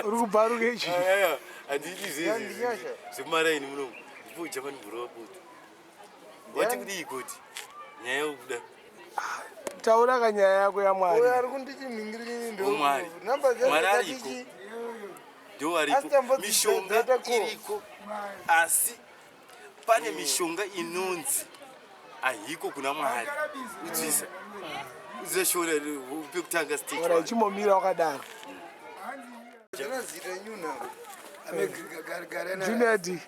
Uri kubvaruka ichi. Handidi zvemaraini muno. Ndipo German bhuru wabuda. Wati kudii kuti? Nyaya yokuda. Taura ka nyaya yako yaMwari. Uyo ari kunditi mhingirikini ndo. Mwari. Number Mwari ariko. Ndo ariko. Mishonga iriko. Asi pane mishonga inonzi ahiko kuna Mwari. Udzisa. Udzisa shona pekutanga stage. Ora ichimomira wakadaro. Junior D.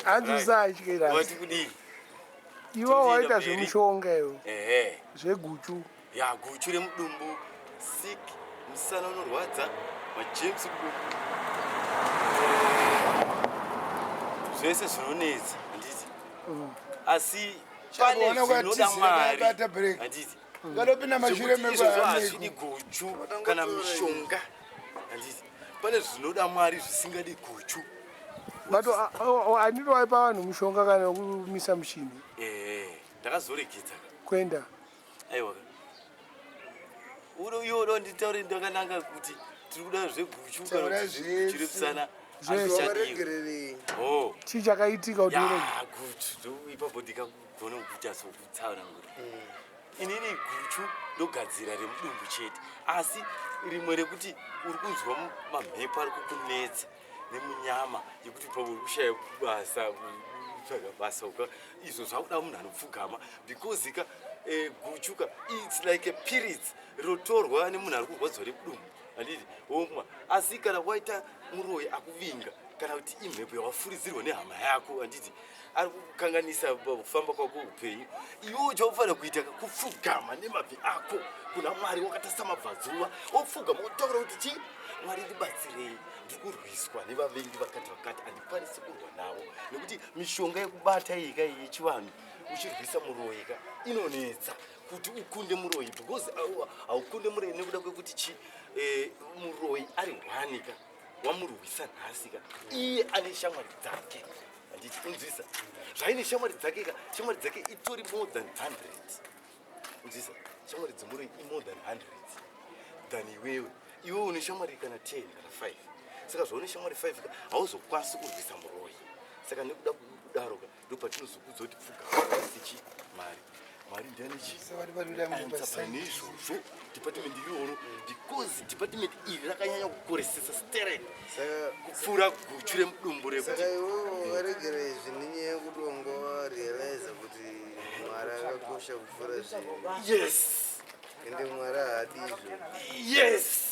Hanzi usatye iwe waita zvemushonga iwe zveguchu. Ya guchu remudumbu sick musana unorwadza majames mudumbu zvese zvinonetsa handiti asi pane zvinoda Mwari handiti vanopinda mashure izvozvo hazvidi guchu kana mishonga handiti pane zvinoda Mwari zvisingadi guchu. But handiti waipa vanhu mushonga kana wekumisa mushini? Ndakazoregedza kuenda. Aiwa uno iwe uno nditaure ndakananga kuti tiri kuda zveguchu kana kuti chirepusana. Oh. Chii chakaitika kuti ya guchu ipapo ndikagona kuita sokutsaura nguri inini guchu ndogadzira remudumbu chete, asi rimwe rekuti uri kunzwa mamhepo ari kukunetsa nemunyama yekuti pamwe uri kushaya basa, kutsvaga basa uka izvo zvakuda munhu anopfugama because ka guchu ka it's like a piritsi rinotorwa nemunhu ari kurwadzwa remudumbu handiti womwa. Asi kana waita muroyi akuvinga kana kuti imhepo yawafuridzirwa nehama yako handiti ari kukanganisa kufamba kwako upenyu, iwewo chaufanira kuita kupfugama nemabvi ako kuna Mwari wakatarisa mabvazuva, wopfugama wotaura kuti chii? Mwari ndibatsirei, ndiri kurwiswa nevavengi vakati vakati, handikwanisi kurwa navo nekuti mishonga yekubata iyi ka yechivanhu uchirwisa muroyi ka inonetsa kuti ukunde muroyi because haukunde muroyi nekuda kwekuti chi muroyi ari hwani ka wamurwisa nhasi ka iye ane shamwari dzake handiti unzwisa zvaine shamwari dzake ka shamwari dzake itori more than 100 unzwisa shamwari dzemuroyi i more than 100 than iwewe. Iwewe une shamwari kana 10 kana 5, saka zvaune shamwari 5 ka hauzokwanisi kurwisa muroyi. Saka nekuda kudaro ka ndopatinozokudza kuti pfugama chi Mwari. Mwari ndiani chi pane izvozvo department iroro because department iri rakanyanya kukoresesa sterek kupfuura guchu remudumbu rekuti. Saka iwewe wakaregera izvi nenyaya yekuti wanga warealiza kuti Mwari akakosha kupfuura zvinhu? Yes. Ende Mwari haadi izvo. Yes.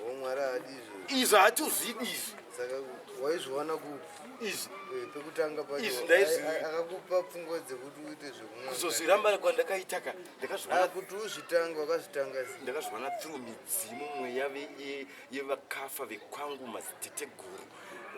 O Mwari haadi izvo. Izvo hatozvidi izvi. Saka waizviwana kupi? Izvi. Pekutanga pacho Izvi ndaizvi- akakupa pfungwa dzekuti uite zvekumwa? Kuzozviramba kwandakaita ka ndakazviwana Kuti uzvitanga wakazvitanga sei? Ndakazviwana through midzimu, mweya yevakafa vekwangu, madziteteguru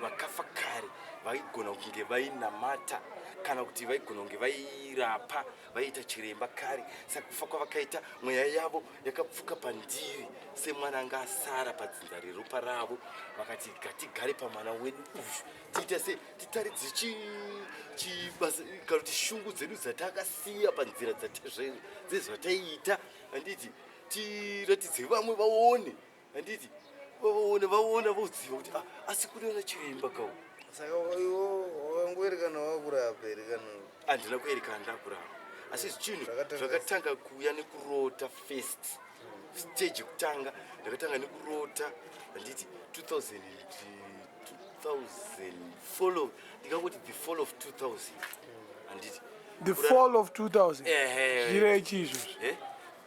vakafa kare vaigona kunge vainamata kana kuti vaigona kunge vairapa, vaiita chiremba kare. Saka kufa kwavakaita, mweya yavo yakapfuka pandiri semwana anga asara padzinza reropa ravo. Vakati ngatigare pamwana wedu uyu, tiita se titaridze chibasa kana kuti shungu dzedu dzatakasiya panzira dzezvataiita handiti tiratidze vamwe vaone, handiti vaone, vaona voziva kuti ah, asi kunoona chiremba kau. Saka iwo wakangoerekana wakurapa here kana? Handina kuerekana ndakurapa, asi zvinhu Zvakatanga zvakatanga kuuya nekurota. First stage yekutanga ndakatanga nekurota handiti 2000 2000 fall, ndingangoti the fall of 2000 handiti. The fall of 2000? Ehe. Zvirechi izvozvo?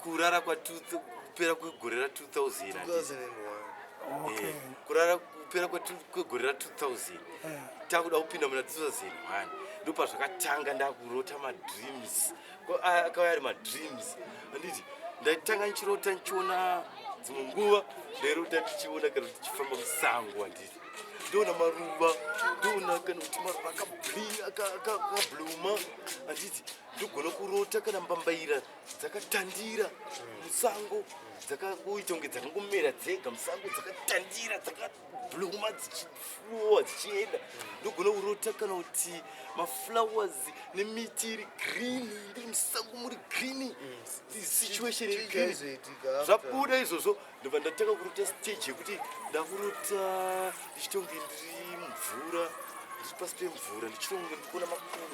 Kurara kwa kupera kwegore ra2000 handiti. 2001. Okay. Kurara kupera kwegore ra2000 takuda kupinda muna 2001 ndopazvakatanga ndakurota madreams. Akauya ari madreams handiti ndaitanga ndichirota ndichiona, dzimwe nguva ndairota ndichiona kana kuti tichifamba musango handiti, ndoona maruva, ndoona kana kuti maruva akabwinya. Akabluma, handiti? Ndogona kurota kana mbambaira dzakatandira musango, dzakangoita kunge dzakangomera dzega musango, dzakatandira, dzakabluma, dzichiflowa dzichienda. Ndogona kurota kana kuti maflowers nemiti iri green, ndiri musango muri green, situation iri Chii green. chaizoitika after? Zvabuda izvozvo, ndobva ndatanga kurota stage yekuti ndakurota ndichitonge ndiri mumvura, ndiri pasi pemvura, ndichitonge ndikuona makudo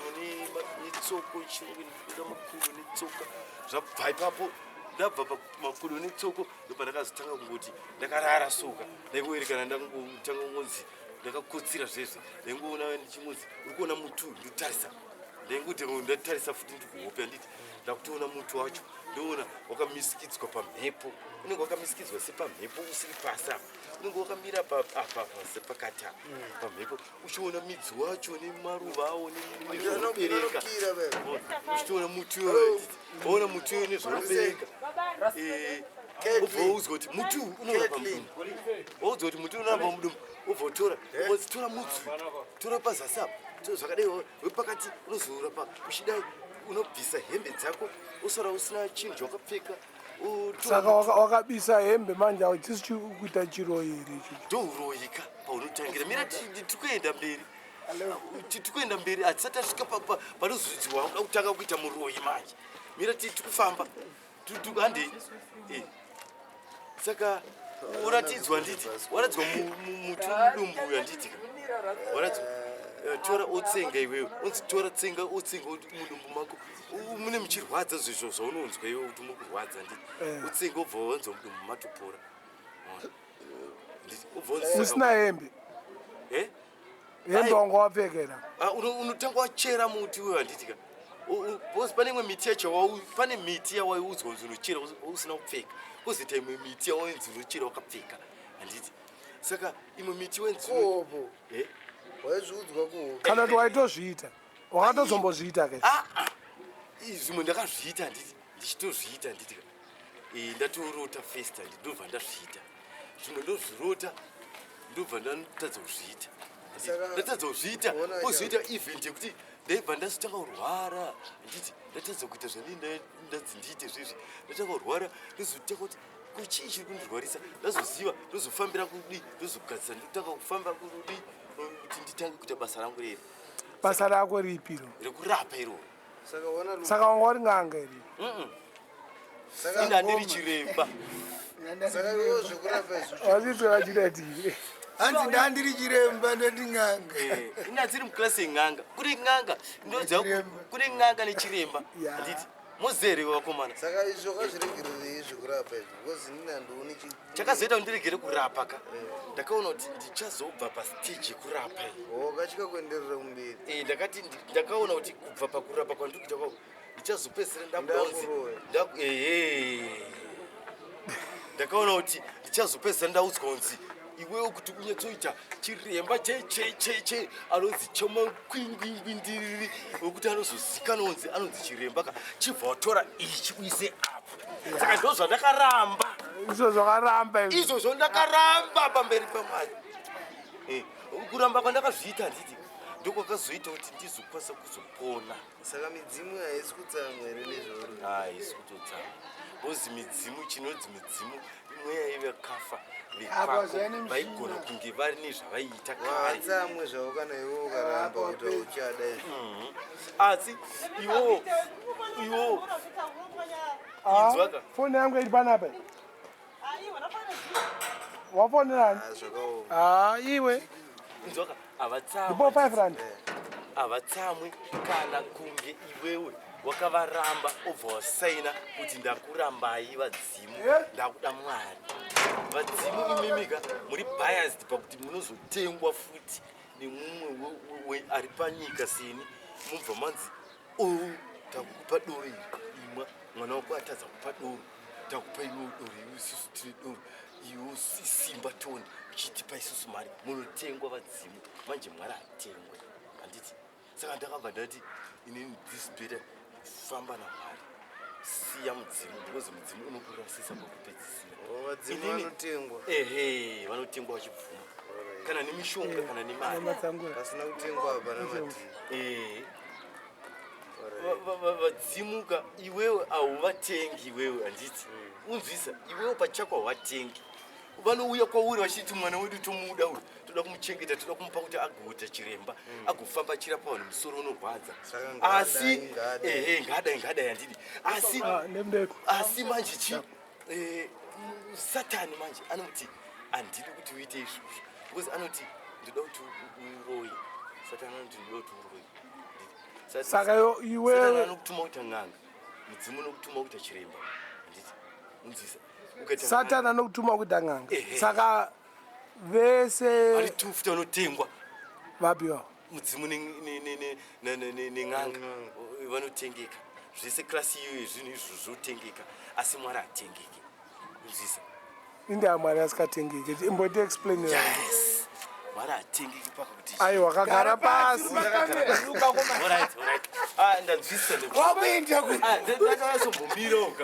netsoko, ndichitonge ndikuona makudo netsoka. Zvabva ipapo, ndabva pamakudo netsoko, ndobva ndakazotanga kungoti ndakarara soka, ndaingoerekana ndangotanga kungonzi ndakakotsira zvezve. Ndaingoona ndichingonzi uri kuona muti uyu, ndotarisa, ndaingoti ndatarisa futi ndikuhope, handiti? Ndakutoona muti wacho, ndoona wakamisikidzwa pamhepo, unenge wakamisikidzwa sepamhepo, usiri pasi apa, unenge wakamira apa sepakati apa pamhepo, uchiona midzi wacho nemaruva awo nezvaunobereka. Unokira bebe. Uchitoona muti uyo, waona muti uyo nezvaunobereka. Caitlyn. Ubva waudzwa kuti muti uyu unorapa Caitlyn. mudumbu, waudzwa kuti muti unorapa mudumbu, ubva utora, ubva tora mudzi uyu, tora pazasi apa, tora zvakadai, wepakati unozorapa uchidai, unobvisa hembe dzako, usara usina chinhu chawakapfeka, utora. Saka wakabisa hembe manje, hachisi kuita chiro here ichocho? Ndouroyika paunotangira. Mira, tikuenda mberi. Tikuenda mberi, hatisati tasvika panozodziwa uda kutanga kuita muroyi manje. Mira, tikufamba. Handei. Saka uratidzwa, handiti? Waratidzwa muti mudumbu uyu, handiti? Waratidzwa, tora otsenga iwewe, unzi tora, tsenga, otsenga mudumbu mako. Mune muchirwadza, zvezvo zvaunonzwa iwe kuti muri kurwadza, handiti? Utsenga, ubva wanzwa mudumbu matopora. Waona? Handiti? Ubva wanzi Usina hembe? Eh? Hembe Ai. wanga wapfekera? Ah, unotanga wachera muti uyo, handiti ka? Because pane imwe miti yacho pane miti yawaiudzwa kunzi unochera usina kupfeka, kwozoita imwe miti yawainzi unochera wakapfeka, handiti? Saka imwe miti wainzi Kuhopo. Eh? Waizviudzwa kuhopo. Kana kuti waitozviita, wakatozombozviita ke? Ah, ah. Zvimwe ndakazviita, handiti? Ndichitozviita, handiti ka? Ndatorota first, handiti? Ndobva ndazviita. Zvimwe ndozvirota, ndobva ndatadza kuzviita. Ndatadza kuzviita, Ona. kwozoita event yekuti ndaibva ndazotanga kurwara, handiti? Ndatadza kuita zvandii ndadzi ndiite zvezvi, ndatanga kurwara, ndozotanga kuti ko chii chiri kundirwarisa? Ndazoziva, ndozofambira kudi, ndozogadzisa, ndotanga kufamba kudi kuti nditange kuita basa rangu reri. Basa rako ripiro? Rekurapa iroro. Saka ona Saka wanga uri n'anga iri? Saka Ina ndiri chiremba. Saka iwo zvekurapa izvo. Wazvitora chidadii? Hanzi ndandiri chiremba, ndoti n'anga. Ina dziri muklasi yen'anga, kune n'anga ndoziva. Nechiremba. Kune n'anga nechiremba. Ya. Handiti muzere vakomana? Saka izvo kazviregererei zvekurapa izvo, because inini handioni Chakazoita kuti ndiregere kurapa ka, ndakaona kuti ndichazobva pastage yekurapa iyi. Wakatya kuenderera kumberi. Ndakati ndakaona kuti kubva pakurapa kwandiri kuita kwako, ndichazopedzisira ndakuonzi Ndakuroya. Ehe. Ndakaona kuti ndichazopedzisira ndaudzwa kunzi iwewe kuti unyatsoita chiremba chechecheche anonzi chomakwingwingwindiriri, wekuti anozozikanwa kunzi anonzi chiremba ka, chibva watora ichi uise apo. Saka ndo zvandakaramba. Izvo zvakaramba izvo. Izvozvo ndakaramba pamberi pamwari. Kuramba kwandakazviita, handiti, ndokwakazoita kuti ndizokwanisa kuzopona. Saka midzimu haisi kutsamwa here nezvauri? Haisi kutotsamwa, because midzimu, chinonzi midzimu mweya yevakafa Apa vekwako zvaine mishina. vaigona kunge vari nezvavaiita kare. Wavatsamwe zvavo kana iwe ukaramba kuti hauchada izvo. Asi iwowo inzwaka. Foni yangu iri panapa, wafonerani? Ah, zvakaoma. Ha, iwe. Inzwaka. Ndipo Havatsamwe. 5 rand. Havatsamwe kana kunge iwewe wakavaramba, obva wasaina kuti ndakurambai vadzimu, ndakuda Mwari. Vadzimu imimika muri biased pakuti munozotengwa futi nemumwe ari panyika seni, mubva manzi o takukupa doro iri, imwa, mwana wako atadza kupa doro, takupa iwewe doro, iwe isusu tine doro, iwe simba toni uchitipa isusu mari. Munotengwa vadzimu. Manje Mwari hatengwe, handiti? Saka ndakabva ndati inini this better famba naMwari, siya mudzimu, because mudzimu unokurasisa pakupedzisira. Vadzimu Inini- vanotengwa. Ehe, vanotengwa vachibvuma. Kana nemishonga kana nemari. Matsangura. Pasina kutengwa hapana madhiri. Vadzimuka iwewe hauvatengi iwewe, handiti? Unzwisa, iwewe pachako hauvatengi. Vanouya kwauri vachiti, "Mwana wedu tomuda uyu, toda kumuchengeta, toda kumupa kuti agoita chiremba, agofamba achirapa vanhu musoro unorwadza." Saka ngaadai, Asi ngaadai. Ehe, ngaadai, ngaadai, handidi? Asi Ah, nemudeko. Asi manje chi Satani manje anoti, "Handidi kuti uite izvozvo," because anoti, "Ndoda kuti uroye." Satani anoti, "Ndoda kuti uroye." Saka Satani iwewe anokutuma kuita n'anga, mudzimu unokutuma kuita chiremba, handiti? Unzwisa, ukaita Satani anokutuma kuita n'anga. Ehe. Saka vese vari two futi vanotengwa. Vapiwa. Mudzimu nen'anga vanotengeka zvese. Class iyoyo, zvinhu izvo zvotengeka, asi Mwari hatengeki, unzwisa? Indaa Mwari asikatengeki? Imboti explain. Yes, Mwari hatengeki pakakuti Aiwa, kagara pasi. Alright, alright. Ah, ndanzwisisa. Wakuenda ku Ah, ndakanyatsombomiraoka.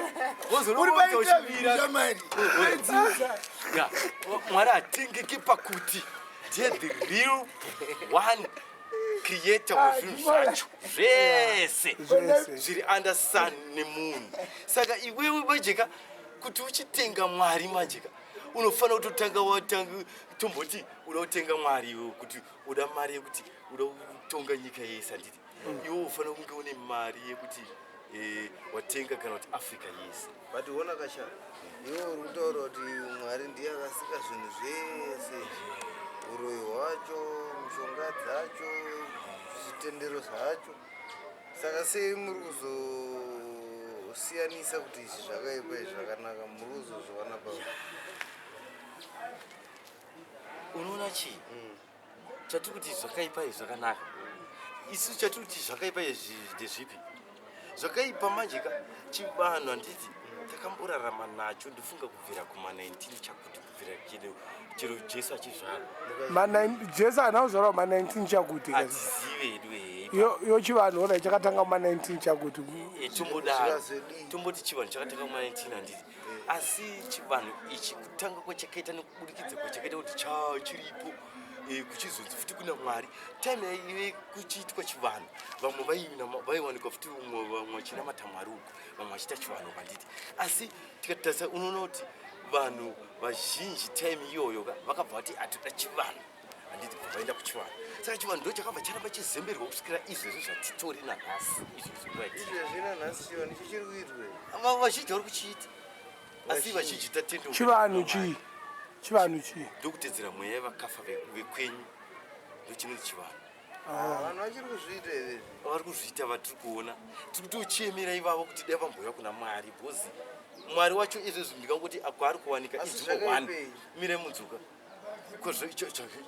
Uri painterview shamani. Mwari hatengeki pakuti ndiye the real one creator wezvinhu zvacho zvese Zvese. zviri under sun nemunhu. Saka iwewe manjeka, kuti uchitenga Mwari manjeka, unofanira kutotanga watanga. Tomboti uda kutenga Mwari iwewe, kuti uda mari yekuti uda kutonga nyika yese, handiti? Iwe ufanira kunge une mari yekuti watenga kana kuti Africa yese. But ona kasha, iwe uri kutaura kuti Mwari ndiye akasika zvinhu zvese, uroyi hwacho, mishonga dzacho, zvitendero zvacho. Saka sei muri kuzosiyanisa kuti izvi zvakaipa, izvi zvakanaka? Muri kuzozviwana pa Unoona chii chatiri kuti zvakaipa izvi zvakanaka? Isu chatiri kuti zvakaipa izvi ndezvipi zvakaipa manje ka? Chivanhu, handiti takamborarama nacho? Ndifunga kubvira kuma19 chakuti, kubvira chero Jesu achizvarwa. Jesu haana kuzvarwa ma19 chakuti. Hatizive hedu, hehe. Yo chivanhu ona chakatanga ma19 chakuti. Tombodaro. Zvikazodii? Tomboti chivanhu chakatanga kuma19, handiti? Asi chivanhu ichi, kutanga kwachakaita nekuburikidza kwachakaita kuti chiripo, kuchizonzi futi kuna Mwari, time yaive kuchiitwa chivanhu, vamwe vaiwanikwa futi umwe, vamwe vachinamata Mwari uku, vamwe vachiita chivanhu, handiti? Asi tikatarisa, unoona kuti vanhu vazhinji time iyoyo vakabva vati, "Hatoda chivanhu," handiti? Bva vaenda kuchivanhu. Saka chivanhu ndo chakabva charamba chizemberwa kusvikira izvezvi zvatitori nanhasi, izvezvi nguva yatiri. Izvezvi nanhasi chivanhu chichiri kuitwe? Vazhinji vari kuchiita, asi vazhinji tatendeuka. Chivanhu chii? Chivanhu chii? Ndokutedzera mweya yevakafa vekwenyu, ndochinonzi chivanhu. Vanhu vachiri kuzviita izvezvi? Vari kuzviita, vatiri kuona. Tiri kutochemera ivavo kuti dai vambouya kuna Mwari, because Mwari wacho izvezvi ndingangoti kwaari kuwanika Asi inzvimbo one. zvakaipei? Mire mudzuka.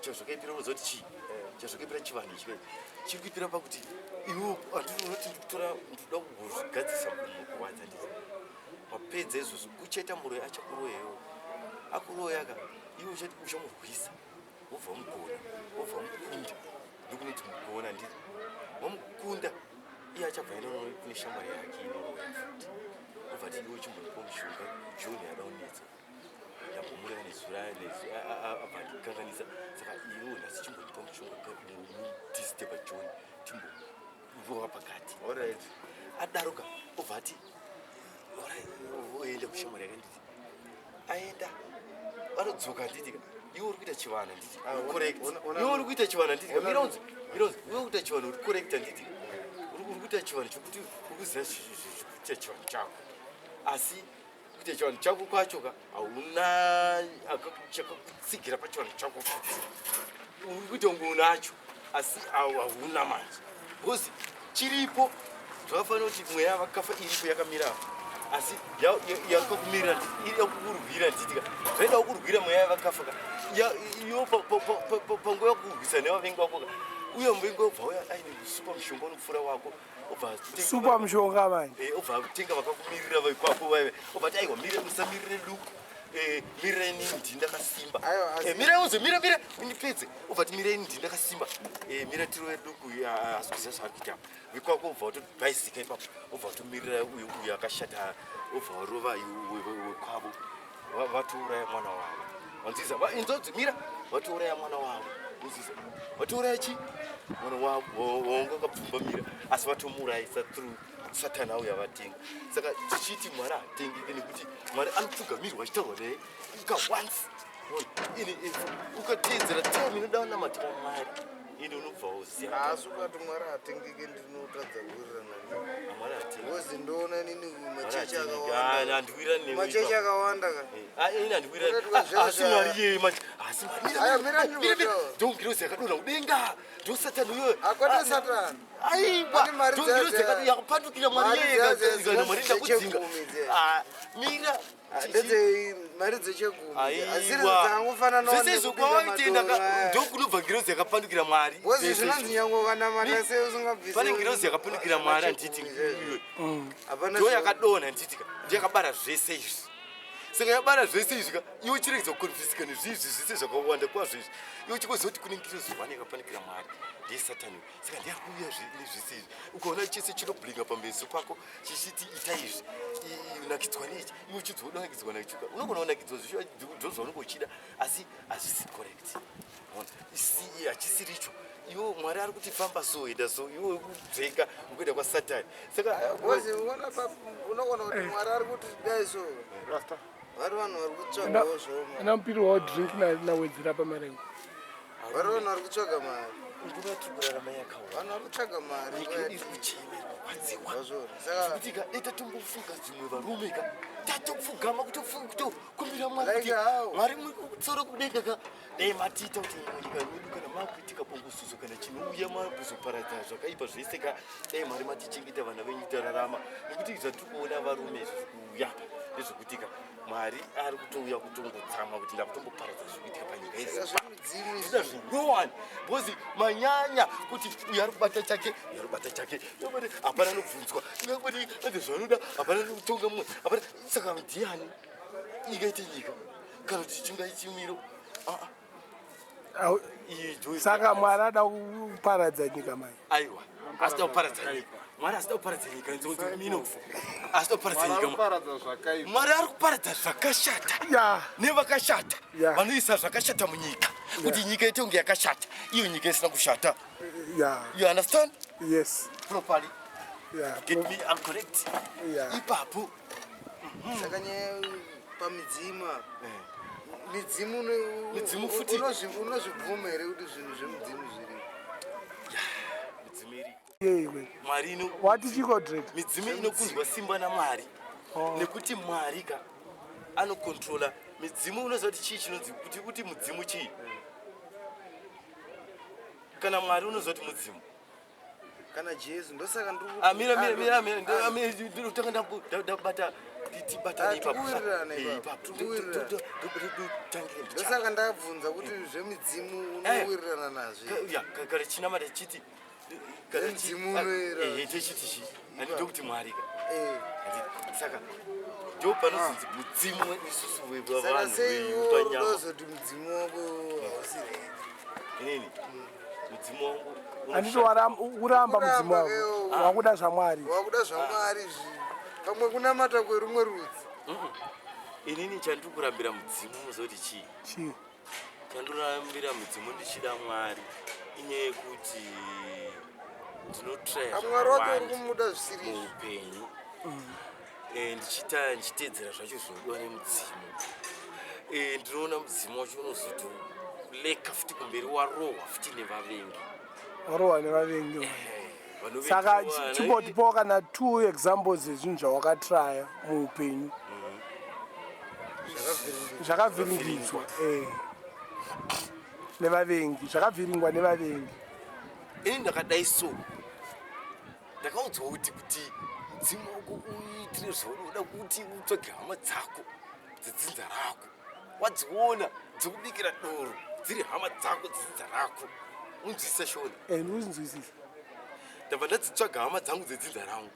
Chazvakaipira, unoziva kuti chii chazvakaipira chivanhu ichi? Kai chiri kuipira pakuti iwe handiti unoti, "Ndikutora, ndikuda kuzvigadzisa mukuwadza," nditi? Wapedza izvozvo, kuchaita muroyi achakuroyewo. Akuroyaka, iwe uchati uchamurwisa, wobva wamugona, wobva wamukunda. Ndokunoti mugona, nditi wamukunda, iye achabva aenda kune shamwari yake inoroya futi, obva ti, "Iwe chimbondipa mushonga, John ada kunetsa, ndambomureva nezura abva andikanganisa. Saka iwe nhasi chimbondipa mushonga, disturba John, timborova pakati." Alright. Adaroka, obva ati, "Alright," oenda kushamwari yake, nditi? Aenda, vanodzoka, handiti ka? Iwe uri kuita chivanhu, handiti? Ah, Uri correct. ona- Iwe uri kuita chivanhu, handiti ka? Ona- Mira unzi, mira unzi. Iwe uri kuita chivanhu, uri correct, handiti? Uri kuita chivanhu chokuti uri kuziva kuita chivanhu chako, asi kuita chivanhu chako kwacho ka, hauna chakakutsigira pachivanhu chako futi. Uri kuita kunge unacho, asi hauna manje, because chiripo zvakafanira kuti mweya vakafa iripo yakamira apa, asi yakakumirira, iri yakukurwira, nditika zvaida kukurwira mweya yavakafa ka. Iyo panguva yakukurwisa nevavengi vako ka, uye muvengi wabva uya aine super mushonga unopfuura wako, obva Super mushonga manje. Obva atenga vakakumirira vaikwapo vaive, obva ati, "Aiwa, mire, musamirire duku, mirai nini, ndini ndakasimba." Aiwa, Mirai uze, mira, mira ndipedze. Obva ati, "Mirai, ndini ndakasimba. Mira tirove duku, asi kuziva zvaari kuita apa." Vekwako obva watobhaizika ipapo, obva watomirira uyu, uyu akashata, obva warova wekwavo, vatouraya mwana wavo. Wanziza inzodzi, mira. Vatouraya mwana wavo. Uzisa. Vatouraya chi? Mwana wavo wanga akapfumbamira asi vatomuurayisa through Satani auya vatenga. Saka tichiti Mwari haatengeki nekuti Mwari anopfugamirwa achitaurwa naye uka once. Ini ukateedzera time inoda kunamatira Mwari ini unobva woziva. Asi ukati Mwari haatengeke ndinotadza kuwirirana newe. Mwari haatengeki. Because ndoona inini machechi Ah, akawanda. handiwirirani newe Machechi ipapo. akawanda ka. Ah, ini handiwirirani. Unoitwa Ah, zviro asi Mwari iyeye manje. Asi Mwari. Aya, mira Mira, mira. ndinotaura. Ndongirozi yakadonha kudenga. Ndosatani uyoyo. Akwete Satani. Aiwa. Pane mari Ndongirozi dzacho. yakapandukira Mwari Mari iyeye. dzacho Ikana Mwari ndakudzinga. dzechegumi dze. Ah, mira. Ndedze mari dzechegumi. Asiri Aiwa. dzakangofanana Zvese izvo kwawaitenda ndokunobva ngirozi yakapandukira Mwari. Wozi Zvese zvinonzi izvo. nyange ukanamata sei usingabvisi. Pane ngirozi yakapandukira Mwari handiti iwe. Hapana. Ndo yakadonha handiti ka. Ndiyo yakabara zvese izvi. Saka yabara zvese izvi ka iwe chiregedza kukonfisika nezvizvi zvese zvakawanda kwazvo izvi. Iwe chikoziva kuti kune ngirozi one yakapandukira Mwari. Ndiye Satani. Saka ndiye ari kuuya nezvese izvi. Ukaona chese chinoblinga pambeso pako chichiti ita izvi. Nakidzwa nechi. Iwe uchinzwa uda kunakidzwa nacho. Unogona kunakidzwa zvishuwa ndozvaunenge uchida asi hazvisi correct. Ona, isi hachisiri icho. Iwe Mwari ari kuti famba so enda so iwe uri kubveka ukuenda kwaSatani. Saka Wozi unoona unogona kuti Mwari ari kuti dai so. Rasta. Vari vanhu vari kutsvagawo zvoma. Ana mupiri wawo drink nawedzera pamarengo. Vari vanhu vari kutsvaga mari. Nguva yatiri kurarama yakaoma. Vanhu vari kutsvaga mari. Nyika yedu iri kuchema iri kurwadziwa. Zvazvona. Saka Kuti ka dai tatombofunga dzimwe varume ka tatopfugama kutokumbira Mwari Like kuti how? Mwari muri kutsoro kudenga ka dai matiita kuti munyika medu kana makuitika bongozozo kana chinouya makuzoparadza zvakaipa zvese ka dai Mwari matichengeta vana venyu tararama nekuti zvatiri kuona varume izvi zvikuuya ndezvekuti ka Mwari ari kutouya kutongotsamwa kuti ndakutomboparadza zvikuitika panyika saka zvemidzimu zvida zvinyowani because manyanya kuti uyu ari kubata chake uyu ari kubata chake hapana anobvunzwa kuti ade zvaanoda hapana anotonga mumwe hapana. Saka ndiani ingaite nyika kana kuti chingai chimiro? Au- Saka Mwari ada kuparadza nyika mai? Aiwa, asida kuparadza nyika Mwari, asida kuparadza nyika nzomino, asida kuparadza nyika. Paradza zvakaipa. Mwari ari kuparadza zvakashata nevakashata vanoisa zvakashata munyika kuti nyika ite kunge yakashata iyo nyika isina kushata. You understand? Yes. Properly? Yeah. Get me? I'm correct? Yeah. Ipapo. Saka nyaya pamidzimu apa. Midzimu Midzimu futi. Unozvibvuma here kuti zvinhu zvemidzimu zviripo? Midzimu iriko. Yeiwe. Mwari ino Wati chiko, Drake? Midzimu inokundwa simba naMwari nekuti Mwari ka anokontrola midzimu. Unoziva kuti chii chinonzi kuti mudzimu chii? Kana Mwari unoziva kuti mudzimu? Kana Jesu, ndosaka ndiri Ah, mira, mira, mira, mira, mira, ndinotanga ndabata tibatane Ah, ipapo. tikuwirirana Eh, ipapo, ipapo. tikuwirirana. Tangire mbichana. Ndosaka ndabvunza kuti zvemidzimu unowirirana nazvo here? Ya, kana chinamata chiti kana Zvemidzimu unoera. Techiti chi handi ndokuti Mwari ka. Handiti? Saka ndo panozonzi mudzimu isusu Saka vevanhu sei iwe vepanyama. unozoti mudzimu wako hausi ready? Inini mudzimu wangu Handiti uramba mudzimu wako? Kuramba. Wakuda zvaMwari. Wakuda zvaMwari zvi pamwe kunamata kwerumwe rudzi. Inini chandiri kurambira mudzimu muzoti chii? Chii? Chandorambira mudzimu ndichida Mwari inyaya yekuti ndinotraya Mwari wako uri kumuda zvisiri izvo. muupenyu. Ndichiita ndichiteedzera zvacho zvinodiwa nemudzimu. Ndinoona mudzimu wacho unozotoleka futi kumberi warohwa futi nevavengi. Warohwa nevavengi. Vanovengiwa Saka chimbotipawo kana two examples ezvinhu zvawakatraya muupenyu zvakavhiringidzwa nevavengi, zvakavhiringwa nevavengi. Ini ndakadai so ndakaudzwa kuti mudzimu wako uitire zvaunoda kuti utsvage hama dzako dzedzinza rako, wadziona dzokubikira doro dziri hama dzako dzedzinza rako. Unzwisisa Shona? Ndikuzinzwisisa. Ndabva ndadzitsvaga hama dzangu dzedzinza rangu.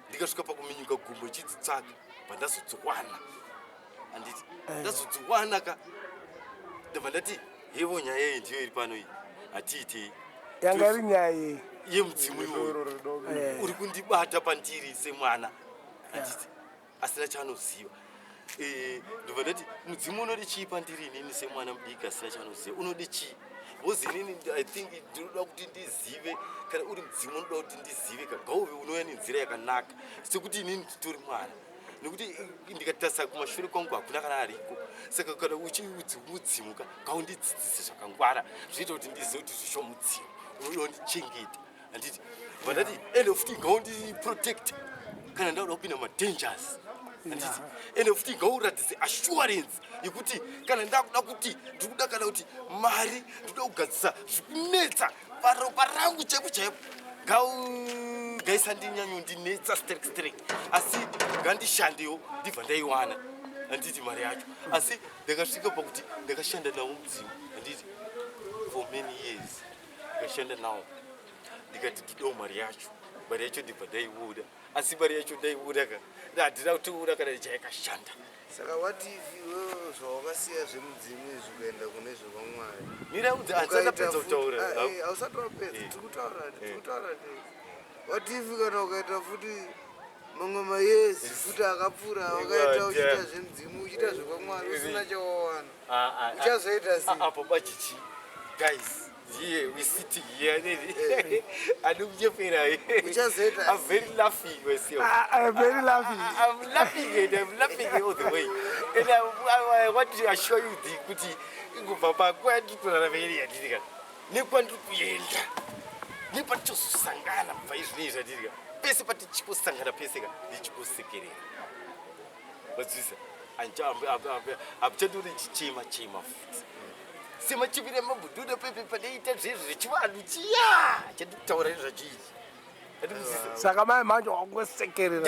Ndikasvika pakuminyuka gumbo chidzitsvaga, bva ndazodziwana, handiti? Ndazodziwana ka, ndabva ndati hevo, nyaya iyi ndiyo iri pano iyi, hatiitei. Yanga iri nyaya yei? Yemudzimu iwoyo uri kundibata pandiri semwana, handiti, asina chaanoziva. Eh, ndobva ndati mudzimu unode chii pandiri inini semwana mudiki asina chaanoziva unode chii because inini i think ndinoda kuti ndizive kana uri mudzimu unoda kuti ndizive kagauve unouya nenzira yakanaka sekuti inini nditori mwana nekuti ndikatarisa kumashure kwangu hakuna kana ariko saka kana uchimudzimu ka ngaundidzidzise zvakangwara zvinoita kuti ndizive kuti zvisho mudzimu unoda kundichengeta handiti vandati ende futi ngaundiprotect kana ndauda kupinda madangers handiti ende futi ngauratidze assurance yekuti kana ndakuda kuti ndikuda kana kuti mari ndikuda kugadzisa zvikunetsa paropa rangu chaipo chaipo ngaisandinyanyondinetsa strek strek asi ngandishandewo ndibva ndaiwana handiti mari yacho asi ndakasvika pakuti ndakashanda nawo mudzimu handiti for many years ndikashanda nawo ndikati ndidawo mari yacho mari yacho ndibva ndaibuda asi mari yacho ndaibuda ka handina kutoona kana chaikashanda Saka what if iwewe zvawakasiya zvemudzimu izvi kuenda kune zvekwamwari? Mira udze handisati ndapedza kutaura. Ah, eh, hausati wapedza, Eh. tiri kutaura, tiri Eh. kutaura tese. What if kana ukaita futi mamwe mayezi futi akapfuura wakaita uchiita zvemudzimu uchiita zvekwamwari usina chawawana. Ah, ah, ah. Uchazoita sei? Ah, apo bachichi guys here we sitting here nini andikunyepera Uchazoita I'm very laughing myself Ah, I'm very laughing. I'm laughing and I'm laughing all the way and I want to assure you the kuti kubva panguva yandiri kurarama iri yandiri ka nekwandiri kuenda nepatichozosangana kubva izvinei zvandiri ka pese patichikosangana pese ka ndichikosekerera vadzivisa hamuchandione ndichichema chema futi semachimire mabhudhuda pepe panoita zvezvo zvechivanhu chiya chandikutaura nezvacho ichi andikuzisa Saka mai manje wakungosekerera.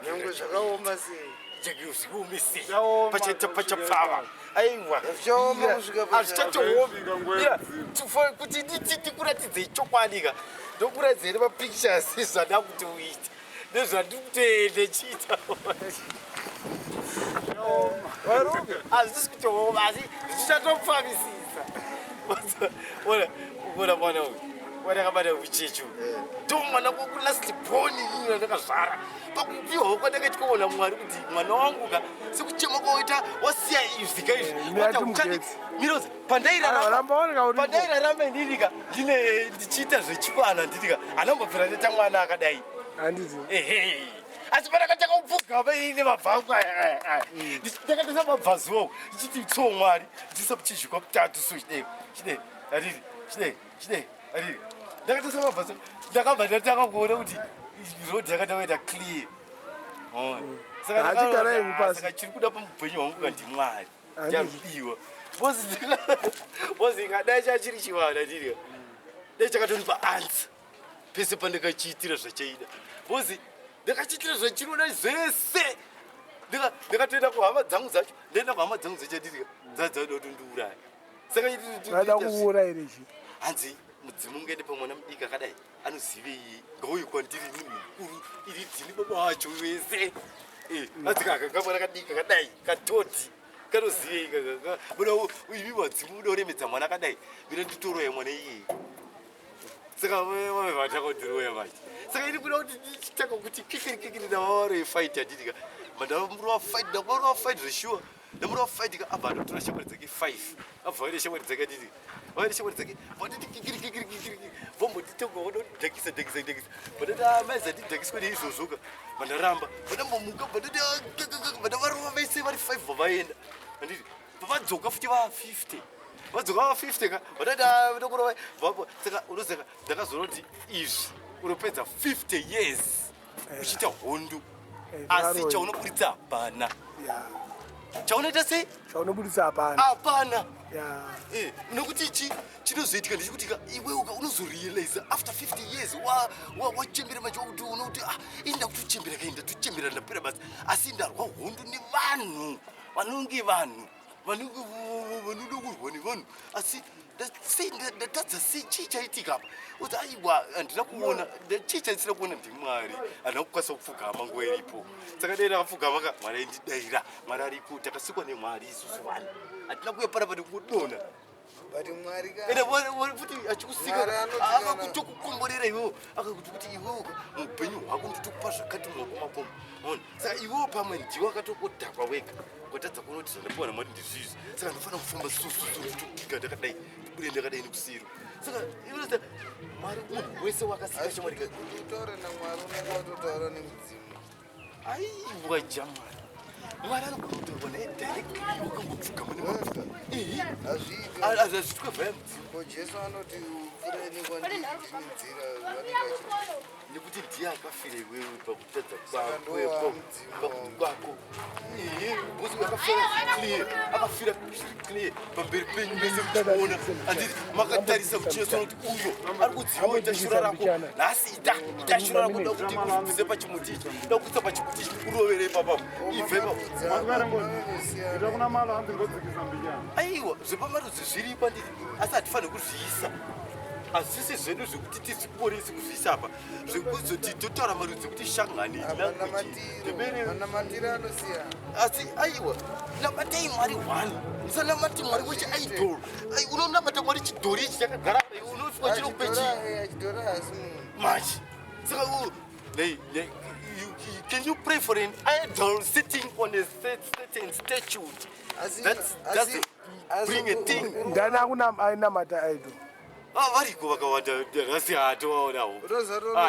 Nyangwe zvakaoma sei? zvikuomesei Zvaoma, pachaita pachapfava aiwa Zvichaoma kusvika hazvichatooma Kusvika nguva Ira, yemudzimu. kuti ndikuratidzei chokwadi ka ndokuratidzei nemapictures zvanda kuti uite nezvandiri kutoenda chiita varume hazvisi kutooma asi zvichatopfamisisa ona ona mwana uyu mwana akabata uchechi uyu ndo mwana kwakulast born inini ndakazvara pakupiwawo kwandakaitwa mwari kuti mwana wangu ka sekuchema kwawaita wasiya izvi ka izvi Eh, Wata mira uchadi- timugetsi. Miroza, Ah, ramba waoneka uripo. pandairarama inini ka ndine ndichiita zvechivana nditi ka anambobvira ndaita mwana akadai Handiti. ehe asi pandakatanga kupfugama ini mabvangu aya aya aya ndakatasa mabvazuwa ndichiti tso mwari ndichisa muchizvikwa mutatu so chidei chidei ariri chidei chidei ariri ndakatasa mabvazuwa ndakabva ndatanga kuona kuti road yakatanga clear Saka Hachigarai pasi. saka chiri kuda pamupenyu hwangu ka ndimwari Handiti. charudiwa bozi ingadai chachiri chivana ndiri dai chakatonipa ansa pese pandakachiitira zvachaida bozi ndakachiitira zvachinoda zvese ndakatoenda kuhama dzangu dzacho ndaenda kuhama dzangu dzacho ndiri dzadzaida kuti ndiuraya saka Vaida kukuuraya here chi? hanzi mudzimu ungaende pamwana mudiki akadai anozivei ngauye kwandiri munhu mukuru iri dzini baba wacho wese hanzi kakamwana kadiki kakadai katoti kanozivei buda imi vadzimu muda kuremedza mwana akadai mira nditoroya mwana iyeye saka vave vataka manje saka ini kuda kuti ndichitanga kuti kikiri kikiri navavaroi fight handitika mandamurova fight ndakurova fight zveshuwa ndamurova fight ka abva atotora shamwari dzake 5 abva vaine shamwari dzake handiti vaine shamwari dzake vanditi kikiri kikiri kikiri vombotitenga vododhakisa dhakisa dhakisa vandati amaiza ndidhakiswe neizvozvo ka vandaramba vandambomuka vandati vandavarova vese vari 5 vavaenda handiti pavadzoka futi va 50 vadzoka va 50 ka vandati ndokurova saka unosaka ndakazoona kuti izvi unopedza 50 years uchiita hondo Eh, asi varoyi. chaunoburitsa hapana Ya. chaunoita sei Chaunobudisa hapana. hapana Ya. Eh, nokuti ichi chinozoitika ndechekuti ka iwe uka unozorealize after 50 years wachembera manje wakuti unokuti ah ini ndakutochembera kai ndatochembera ndapera basa asi ndarwa hondo nevanhu vanonge vanhu vanonge vanoda kurwa nevanhu asi sei ndatadza sei chii chaitika apa uti aiwa handina kuona chii chaisina kuona ndimwari handina kukwanisa kupfugama nguva iripo saka dai ndakapfugama ka mwari aindidaira mwari ariko takasikwa nemwari isusu vanhu handina kuuya panapa nekudonha But mwari ka ende futi achikusika Mwari anoti kana- akakutokukomborera iwewo akakuti kuti iwewo muupenyu hwako nditokupa zvakati mumaoko makomo ona saka iwewo pamwe ndiwe akatokodhakwa wega Ukatadza kuona kuti zvandapiwa namwari ndizvizvi, saka ndinofanira kufamba sususu nditopika ndakadai, ndibude ndakadai nekusiro. Saka inoita Mwari munhu wese wakasika shamwari ka. Kuti utaure namwari unenge watotaura nemudzimu. Aiwa jamwari, Mwari anogona kutaurwa naye directly wakangopfugama Wega. Ehe. Hazviiti. Hazvitwe vhaya mudzimu. Ko Jesu anoti pfuureni kwandiri, ndini nzira, vanenge vachiti Nekuti ndiye akafira iwewe pakutadza Saka kwako. ndowa mudzimu. Kwako. Ehe, because akafira clear, akafira zviri clear pamberi penyu mese muchiona, handiti? Makatarisa kuchiesa kuti uyo ari kudziwa, ita shura rako nhasi, ita ita shura rako, da kuti ubvise pachimuti ichi, da kuisa pachimuti ichi, urovere ipapapo, ibve ipapo. Ita kuna malo hanzi ngodzikisa mbijana. Aiwa, zvepamarudzi zviripo, handiti? Asi hatifaniri kuzviisa, hazvisi zvedu zvekuti tizviporese kuzviisa apa, zvekuzoti totaura marudzi ekuti shangani language. Manamatiro anosiyana. Asi aiwa, namatei Mwari one, musanamati mwari wechiidol. Ai, unonamata mwari chidhori ichi chakagara apa, iwe unofiwa chinokupe chii? Achidhora hasi munhu. Manje saka can you pray for an idol sitting on a certain statue? That doesn't bring a thing. Ndani ainamata idol? Ah, variko vakawanda nhasi, hatovaonawo.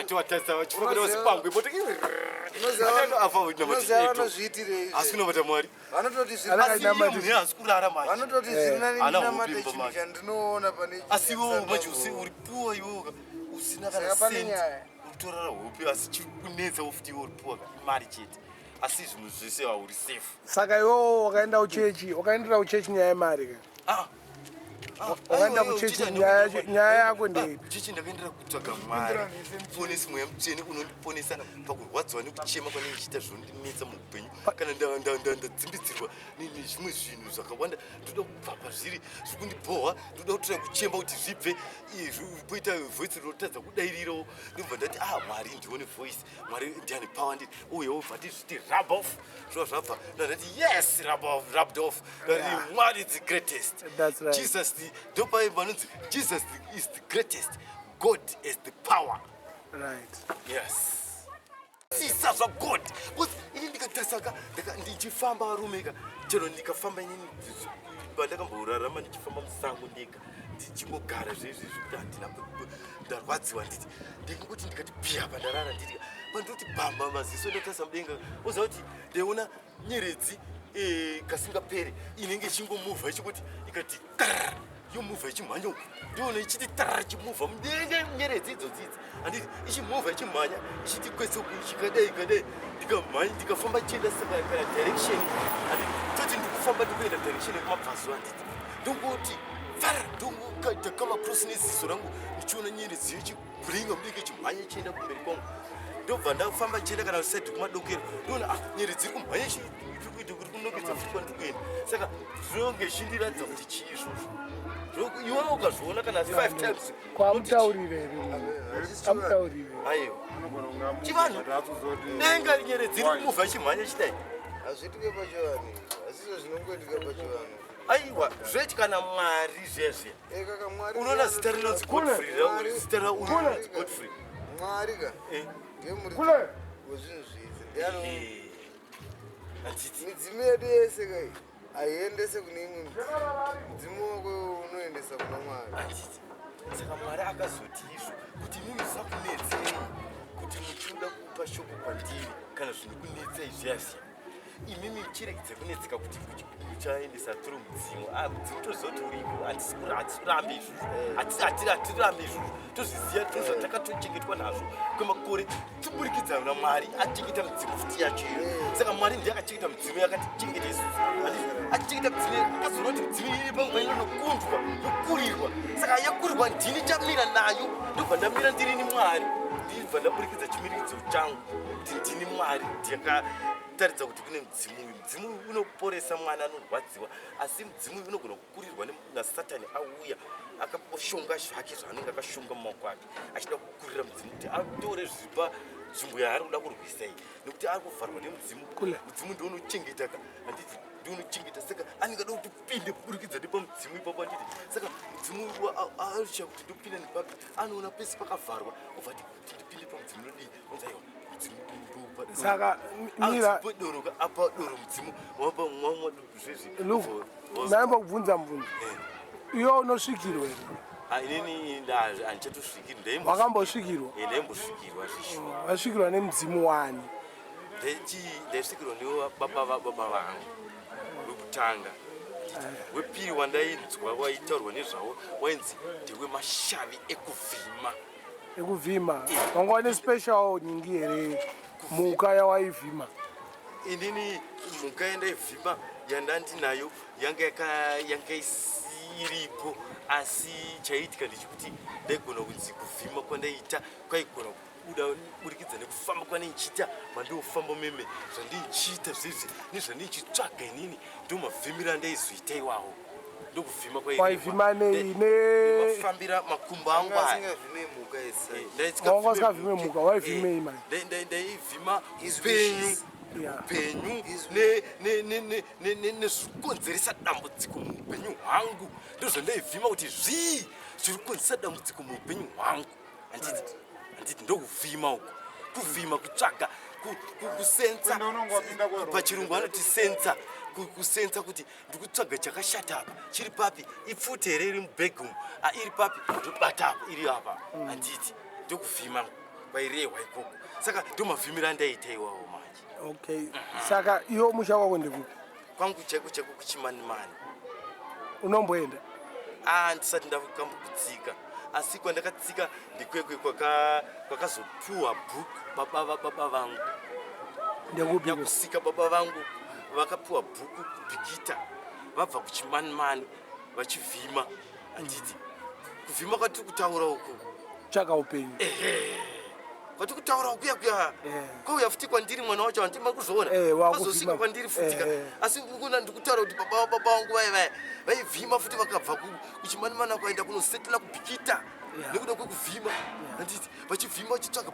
Tovatarisa vachifamba vasipangwe. Unoziva vanozviitirei? Asi kunomata mwari. Vanototi zviri Ana- Asi iye munhu haasi kurara manje. Vanototi zviri nani Ana ndinamate hope chinhu manje. chandinoona pane. Asi iwewo manje uri puwa, iwewo usina kana Saka pane senti. nyaya. Uri kutorara hope, asi chikunetsa futi iwe uri puwa mari chete, asi zvinhu zvese hauri safe. Saka iwewo wakaenda kuchechi, wakaendera kuchechi nyaya yemari ke? Ah. Ah, Wakaenda aiwa, kuchechi, aiwa, nyaya yako ndeipi? Kuchechi ndakaendera kutsvaga Mwari muponesi, Mweya Mutsvene unondiponesa pakurwadziwa nekuchema kwanenge ndichiita, zvinondinetsa muupenyu. Kana ndadzimbidzirwa nezvimwe zvinhu zvakawanda, ndoda kubva pazviri, zviri kundibhohwa, ndoda kutora kuchemba kuti zvibve. Poita voice rinotadza kudairirawo, ndobva ndati, "Ah, Mwari, ndione voice, Mwari ndiani power ndiri uyewo." Bva ndizviti rub off, zvova zvabva. Ndati, "Yes, rub off, rubbed off." Ndati, "Mwari is the greatest." That's right. Jesus ndopai vanonzi Jesus is the greatest, God is the power. Yes, sisa zvaGod, because ini ndikatasaka ndichifamba, varume ka, chero ndikafamba inini, pandakamborarama ndichifamba musango ndega, ndichingogara zvezvi zvekuti handina ndarwadziwa, nditi ndingoti ndikati piya pandarara, nditi pandoti bhamba maziso, ndotarisa mudenga, oziva kuti ndaiona nyeredzi kasingaperi inenge ichingomuvha, ichingoti ikati tarara, yomuvha ichimhanya uku, ndiona ichiti tarara, ichimuvha mudenga, nyeredzi idzodzidzi, handiti? Ichimuvha, ichimhanya, ichiti kwese uku, ichikadai ikadai, ndikamhanya, ndikafamba chienda. Saka kana direction, handiti, toti ndikufamba ndikuenda direction yekumabvazuva, handiti? Ndongoti fara, ndongokama cross neziso rangu, ndichiona nyeredzi ichibringa mudenga, ichimhanya, ichienda kumberi kwangu. Ndobva ndafamba chienda kana side kumadokero, ndoona, ah, nyeredzi iri kumhanya, iri kuita kuri kunokedza futi kwandiri kuenda. Saka zvinonge zvichindiratidza kuti chii izvozvo. Iwewe ukazviona kana five times. Kwamutaurire here? Amutaurire. Aiwa. Anogona kunge Chivanhu. amuti Denga, nyeredzi iri kumuvha, ichimhanya chidai. Hazviitike pachivanhu, hazvizvo zvinongoitika pachivanhu. Aiwa, zvoitika naMwari zviya zviya. Kaka Mwari. Unoona zita rinonzi Godfrey, zita raunonzi Godfrey. Mwari ka ndiye muridzi Kule. wezvinhu zvese, ndiano Handiti? Midzimu yedu yese kai haiendese kune imwe midzimu, mudzimu wako unoendesa kuna Mwari. Handiti? Saka Mwari akazoti izvo kuti imimi zvisakunetsei kuti muchiuda kupa shoko kwandiri, kana zvinokunetsai zviya zviya, imimi chiregedza kunetseka kuti muchaendesa through mudzimu. Ah, mudzimu toziva kuti uriko, hatisi kurambe izvozvo. Hatirambe izvozvo, tozviziva, tozvatakatochengetwa nazvo kwemakore tiburikidza naMwari achengeta midzimu futi yacho iyo. Saka Mwari ndiye akachengeta midzimu, yakatichengeta isusu. Handiti? Achengeta midzimu, akazoona kuti midzimu iri panguva inonokundwa, yokurirwa. Saka yakurirwa, ndini chamira nayo, ndobva ndamira ndirini Mwari, ndibva ndaburikidza chimirikidzo changu kuti ndini Mwari, ndakataridza kuti kune mudzimu uyu. Mudzimu uyu unoporesa mwana anorwadziwa, asi mudzimu uyu unogona kukurirwa naSatani auya. akashonga zvake zvaanenge akashonga mumaoko ake achida kukurira mudzimu kuti atore zviri panzvimbo yaari kuda kurwisa iyi nekuti ari kuvharwa nemudzimu. Mudzimu ndounochengeta ka, handiti? Ndounochengeta, saka anenge ada kuti upinde kuburikidza nepamudzimu ipapo, handiti? Saka mudzimu acha kuti ndopinda nepapi, anoona pese pakavharwa, obva ati kuti ndipinde pamudzimu ndodii? Onzi aiwa, mudzimu ndopa Saka mira. Doro ka, apa doro mudzimu wapa mwamwa zvezvi. Look, ndaimba kubvunza mubvunzo. Iwe unosvikirwa here? Ah, inini handichatosvikiri. Wakambosvikirwa? Ndaimbosvikirwa zvishuwa. Wasvikirwa nemudzimu wani? Ndaisvikirwa nevababa vababa vangu wekutanga. Wepiri wandainzwa waitaurwa nezvavo wainzi ndewemashavi ekuvhima. Ekuvhima. Wanga wane special nyingi here, mhuka yawaivhima? Inini mhuka yandaivhima yandandinayo yanga yanga isiripo, asi chaiitika ndechekuti ndaigona kunzi kuvhima kwandaiita kwaigona kubuda burikidza nekufamba kwandaichiita, mandofamba meme zvandaichiita zvezvi nezvandaichitsvaga inini, ndo mavhimiro andaizoita iwawo, ndokuvhima. Waivhima nei? Nemafambira makumbo angu aya. Asingavhime mhuka isa. Wanga usingavhime mhuka, waivhimei manje? Ndaivhima upenyu. Upenyu nezvikonzeresa dambudziko muupenyu hwangu, ndozvandaivhima kuti zvii zviri kukonzeresa dambudziko muupenyu hwangu, handiti? Handiti ndokuvhima uku, kuvhima kutsvaga, kusensa. Kwenda unonge wapinda kweroad. Pachirungu vanoti sensa, kusensa kuti ndikutsvaga chakashata apa, chiri papi? Ipfuti here iri mubhegi umu? Ah, iri papi? Ndobata apa, iri apa, handiti? Ndokuvhima kwairehwa ikoko. Saka ndomavhimiro andaita iwawo manje. Okay, saka iwe musha wako ndekupi? Kwangu chaiko chaiko kuChimanimani. Unomboenda? Ah, ndisati ndakambokutsika, asi kwandakatsika ndikwekwe kwakazopuwa bhuku baba vababa vangu. Ndekupi? Nyakusika baba vangu vakapiwa bhuku kuBhikita vabva kuChimanimani vachivhima, handiti? Kuvhima kwatiri kutaura uku. Tsvaka upenyu. Kwatiri kutaura ukuya kuya. Kwauya futi kwandiri mwana wacho, handima kuzviona. Wakuvhima. Kwazosvika kwandiri futika. Asi kuna ndikutaura kuti baba vababa vangu vaya vaya vaivhima futi, vakabva kuChimanimani kwaenda kunosetela kuBhikita nekuda kwekuvhima, handiti? Vachivhima vachitsvaga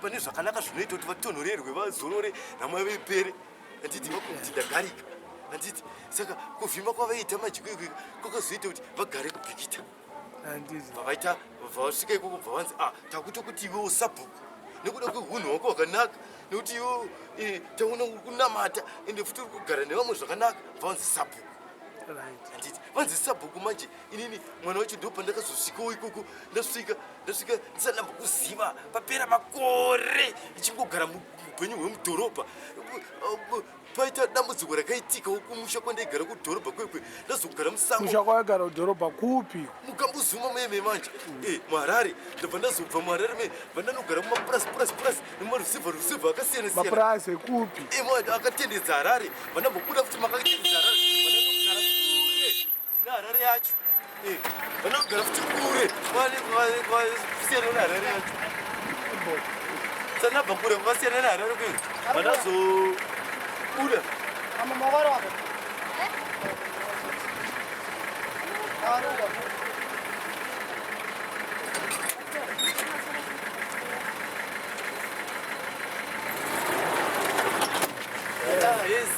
pane zvakanaka zvinoita kuti vatonhorerwe, vazorore, nhamo yaveipere, handiti? Vakuti ndagarika, handiti? Saka kuvhima kwavaiita manje kwekwe kwakazoita kuti vagare kuBhikita. Vavaita vasvika ikoko, bva vanzi, "Ah, takutokuti iwewo sabhuku nekuda kweunhu hwako hwakanaka, nekuti iwewo taona uri kunamata, ende futi uri kugara nevamwe zvakanaka." Bva vanzi sabhuku. Handiti vanzi sabhuku manje, inini mwana wacho ndo pandakazosvikawo ikoko. Ndasvika ndisati ndambokuziva, papera makore ndichingogara muupenyu hwemudhorobha. Paita dambudziko rakaitikawo kumusha kwandaigara kudhorobha kwekwe, ndazogara musango. Musha kwawagara kudhorobha kupi? MuKambuzuma meme manje, muHarare. Ndabva ndazobva muHarare me, bva ndanogara mumapurasi purasi purasi nemarusevha rusevha akasiyana siyana. Mapurasi ekupi? Akatendedza Harare. Vandambobuda futi makatendedza Harare, vandanogara kure neHarare yacho. Vanogara futi kure kwasiyana neHarare yacho. Sandabva kure kwakasiyana neHarare kuyo, vandazobuda. Mama, mawaro wako. Ah, yes.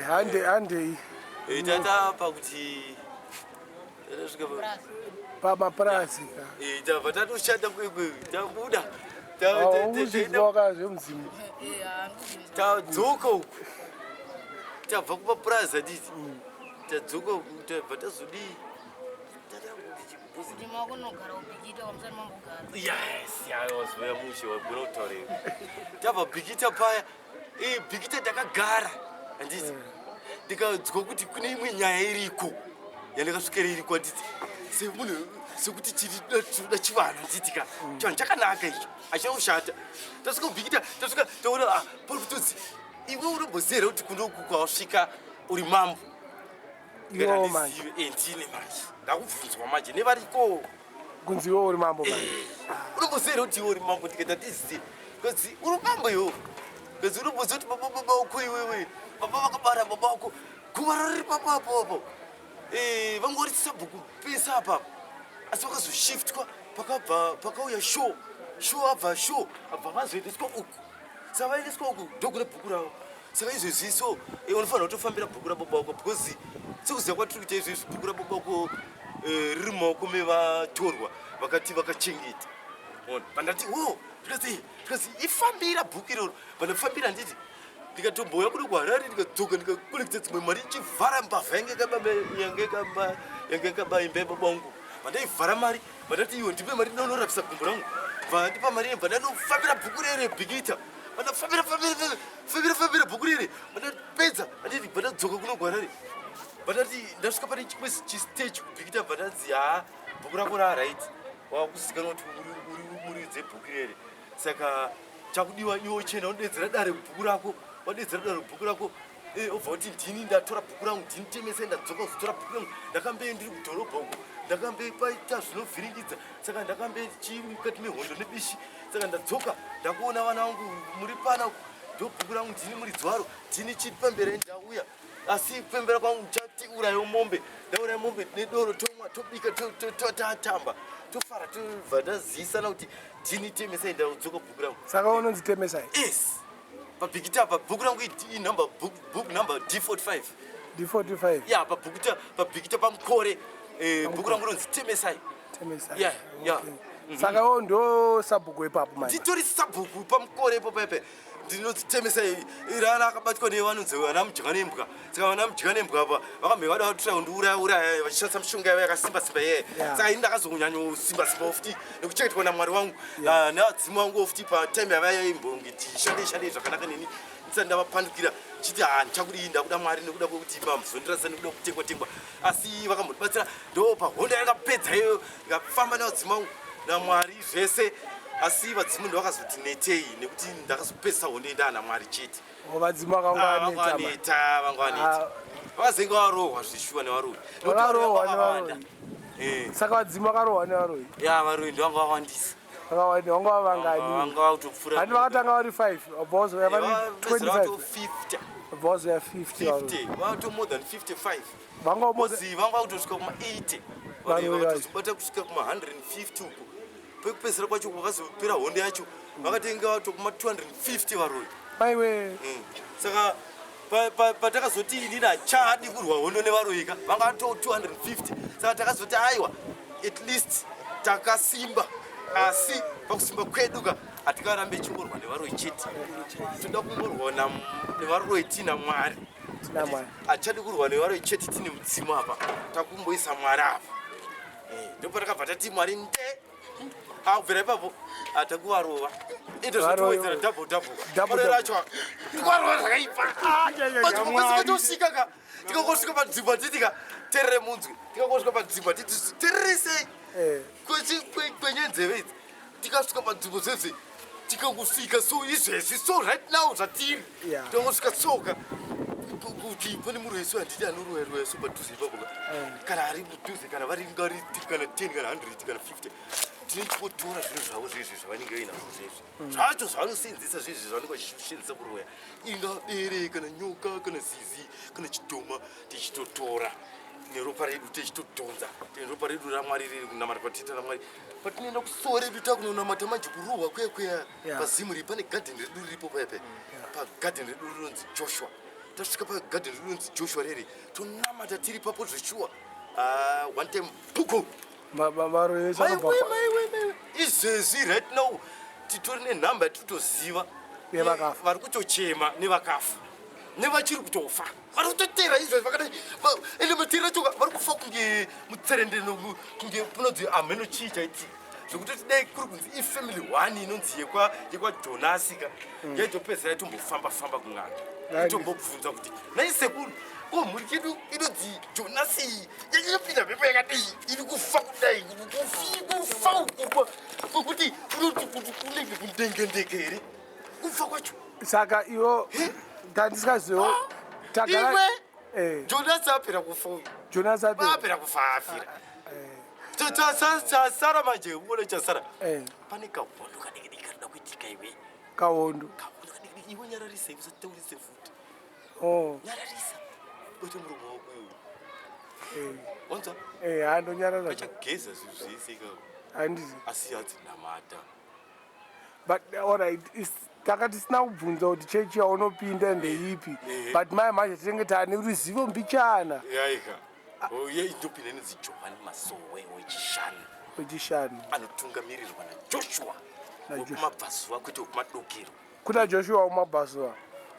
Hande, handei. Tatapa kuti tatasvika Pamapurasi ka. Tabva tatoshanda kwekwe, tabuda. Uzvinzwa zvemudzimu. Tadzoka uku, tabva kumapurazi, handiti? Tadzoka uku, tabva tazodii? Kuti makunogara uBhikita kwamusati mambogara? Yes, yawazoya mushe, wagona kutaurira. Tabva Bhikita paya, Bhikita takagara, handiti? Ndikadzwa kuti kune imwe nyaya iriko yandakasvikira iriko, handiti? Semunhu sekuti tinoda chivanhu, handiti ka? Chivanhu chakanaka icho, hachina kushata. Tasvika kuBhikita, tasvika taona, ah, pari kutodzi iwe unomboziva here kuti kunoku kwawasvika uri mambo? Iwo manje. Ndine manje ndakubvunzwa manje nevariko. Kunzi iwe uri mambo manje. Unomboziva here kuti iwe uri mambo? Ndikati handizivi. Kazi uri mambo iwo, kazi unomboziva kuti baba baba wako iwewe, baba vakabara baba wako, guva riri papo apo apo. Eh, vangori sabhuku pese apa asi vakazoshiftwa pakabva pakauya show show abva show abva vazoendeswa uku saka vaendeswa uku ndokune bhuku ravo saka izvezvi so eh, unofanira kutofambira bhuku rababa wako because sekuziva kwatiri kuita izvezvi bhuku rababa wako eh, riri mumaoko mevatorwa vakati vakachengeta ona pandati wo ndikati ndikati ifambira bhuku iroro pandafambira handiti ndikatombouya kuno kuharare ndikadzoka ndikakolekta dzimwe mari ichivhara mbavha yange yange yakaba imba yababa wangu pandaivhara mari vandati iwe ndipe mari ndinonorapisa gumbo rangu vandipa mari yebva ndanofambira bhuku rere bhikita vandafambira fambira fambira fambira bhuku rere vandapedza anditi vandadzoka kuno kuharare vandati ndasvika pane chimwe chistage kubhikita bvandanzi haa bhuku rako raaright wakuzikanwa kuti uri muridzi ebhuku rere saka chakudiwa iwe uchena unodedzera dare bhuku rako wadedzera dare bhuku rako eh, obva kuti ndini ndatora bhuku rangu ndini temese ndadzoka kuzotora bhuku rangu ndakambe ndiri kudhorobha uko ndakambe paita zvinovhiringidza saka ndakambe chii mukati mehondo nebishi saka ndadzoka ndakuona vana vangu muri pana ndo bhuku rangu ndini muridzi waro ndini chipembere ndauya asi kupembera kwangu ndichati urayo mombe ndauraya mombe nedoro tomwa tobika tatamba tofara tobva taziyisana kuti ndini temesai ndadzoka bhuku rangu saka unonzi temesai yes pabhikita apa bhuku rangu inumber book number d45 d45 ya pabhukita pabhikita pamukore eh, bhuku rangu rinonzi temesai temesai Yeah, yeah. Okay. saka iwo ndo sabhuku ipapo manje nditori sabhuku pamukore ipapo ipe ndinodzitemesa rana akabatwa nevanonzi vana mudya nembwa saka vana mudya nembwa apa vakambe vada vatura kundiuraya uraya vachishandisa mishonga yavo yakasimba simba iyeye Yeah. saka ini ndakazonyanyosimbwa simba futi nekuchengetwa namwari wangu nevadzimu vangu futi patime yavaimbongiti shandei shandei zvakanaka neni ndisati ndavapandukira chiti ha ndichakudii ndakuda mwari nekuda kwekuti mamuzondirasa nekuda kutengwa tengwa asi vakambondibatsira ndo pahondo yakapedza iyoyo ndikafamba nevadzimu vangu namwari zvese asi vadzimu ndovakazoti netei nekuti ndakazopedzisa hondo yendaa namwari chete Oh, vadzimu Ah, vakanga vaneta vaneta vanga vaneta Ah. vakazenge varohwa zvishuwa nevaroyi Nekuti Vakarohwa vanga vakawanda. nevaroyi. Eh. saka vadzimu vakarohwa nevaroyi ya varoyi ndovanga vakawandisa vakawanda vanga vavangani vanga vakutopfuura handi vakatanga vari 5 vabva vazoya vari 25 50 vabva vazoya 50 varoyi 50 vato more than 55 vanga Because vanga vakutosvika kuma-80 Varoyi vacho. vakatozobata kusvika kuma-150 uko pekupedzisira kwacho vakazopera hondo yacho vakatenga vato kuma-250 varoyi maiwe Mm. saka patakazoti inini hachadi kurwa hondo nevaroyi ka vanga vato 250 saka takazoti aiwa at least takasimba asi pakusimba kwedu ka hatikarambe chingorwa nevaroyi chete toda kungorwa nevaroyi tiina mwari Tina Mwari. hatichadi kurwa nevaroyi chete tine mudzimu apa takumboisa mwari apa Eh, ndopatakabva tati mwari nde akubvira ipapo hatakuvarova ende Varoyi. zvatowedzera double double Double, Varoyi double. racho tikuvarova zvakaipa tikangosvika ka tikangosvika panzvimbo hatiti ka terere munzwi tikangosvika panzvimbo hatiti tereresei Eh. kwenye nzeve idzi tikasvika panzvimbo zvezve tikangosvika so izvezvi so right now zvatiri Yeah. tikangosvika soka kuti pane muroyi so handiti anoroya roya so padhuze ipapo ka kana ari mudhuze kana vari ngari kana 10 kana 100 kana 50 tinochingotora zvinhu zvavo zvezvi zvavanenge vainazvo zvezvi zvacho zvavanosenzesa zvezvi zvavanenge vachishandisa kuroya inga bere kana nyoka kana zizi kana chidhoma tichitotora neropa redu tichitodhonza ropa redu ramwari riri kunamata kwatita namwari patinoenda kusuwa redu takunonamata manje kurohwa kuya kuya Yeah. pazimu riri pane gadheni redu riripo paya paya pagadheni redu rinonzi joshua tasvika pagadheni redu rinonzi joshua rere tonamata tiri papo zveshuwa Ah, one time puku varoyi vese maiwe vanobva maiwe maiwe izvezvi right now titori nenhamba yatitoziva Yevakafa. vari kutochema nevakafa nevachiri kutofa vari kutotera izvezvi vakadai ende matera acho vari kufa kunge mutserendeno kunge kunonzi hameno chii chaitika zvekutoti dai kuri kunzi ifamily one inonzi yekwajonasi ka yaitopedzera yatombofamba famba kun'anga Right. itombobvunza kuti nai sekuru ko mhuri yedu inonzi jonasi iyi yachitopinda mhepo yakadii iri kufa kudai kufa ukupa kwekuti unoti kuti kunenge kundengendeke here kufa kwacho saka iwo tandisikazivo tagara iwe Eh. jonasi apera kufa uyu jonas apera apera kufa afira chasara manje uone chasara Eh. pane kahondo kadikidiki karida kuitika iwe kahondo kahondo kadikidiki iwe nyararise usataurise futi Oh. nyararisa bata muromo wako iwe Wanzwa? Eh, handonyarara. Kachageza zvinhu zvese ikako. Handiti. Asi hanzi namata. But alright, taka tisina kubvunza kuti chechi yaunopinda ndeipi. But mai manje tinenge taane ruzivo mbichana. Yaika. Oh, ye indopinda inonzi Johani Masowe wechishanu. Wechishanu. Anotungamirirwa naJoshua. Wekumabvazuva kwete wekumadokero. Kuna Joshua wekumabvazuva.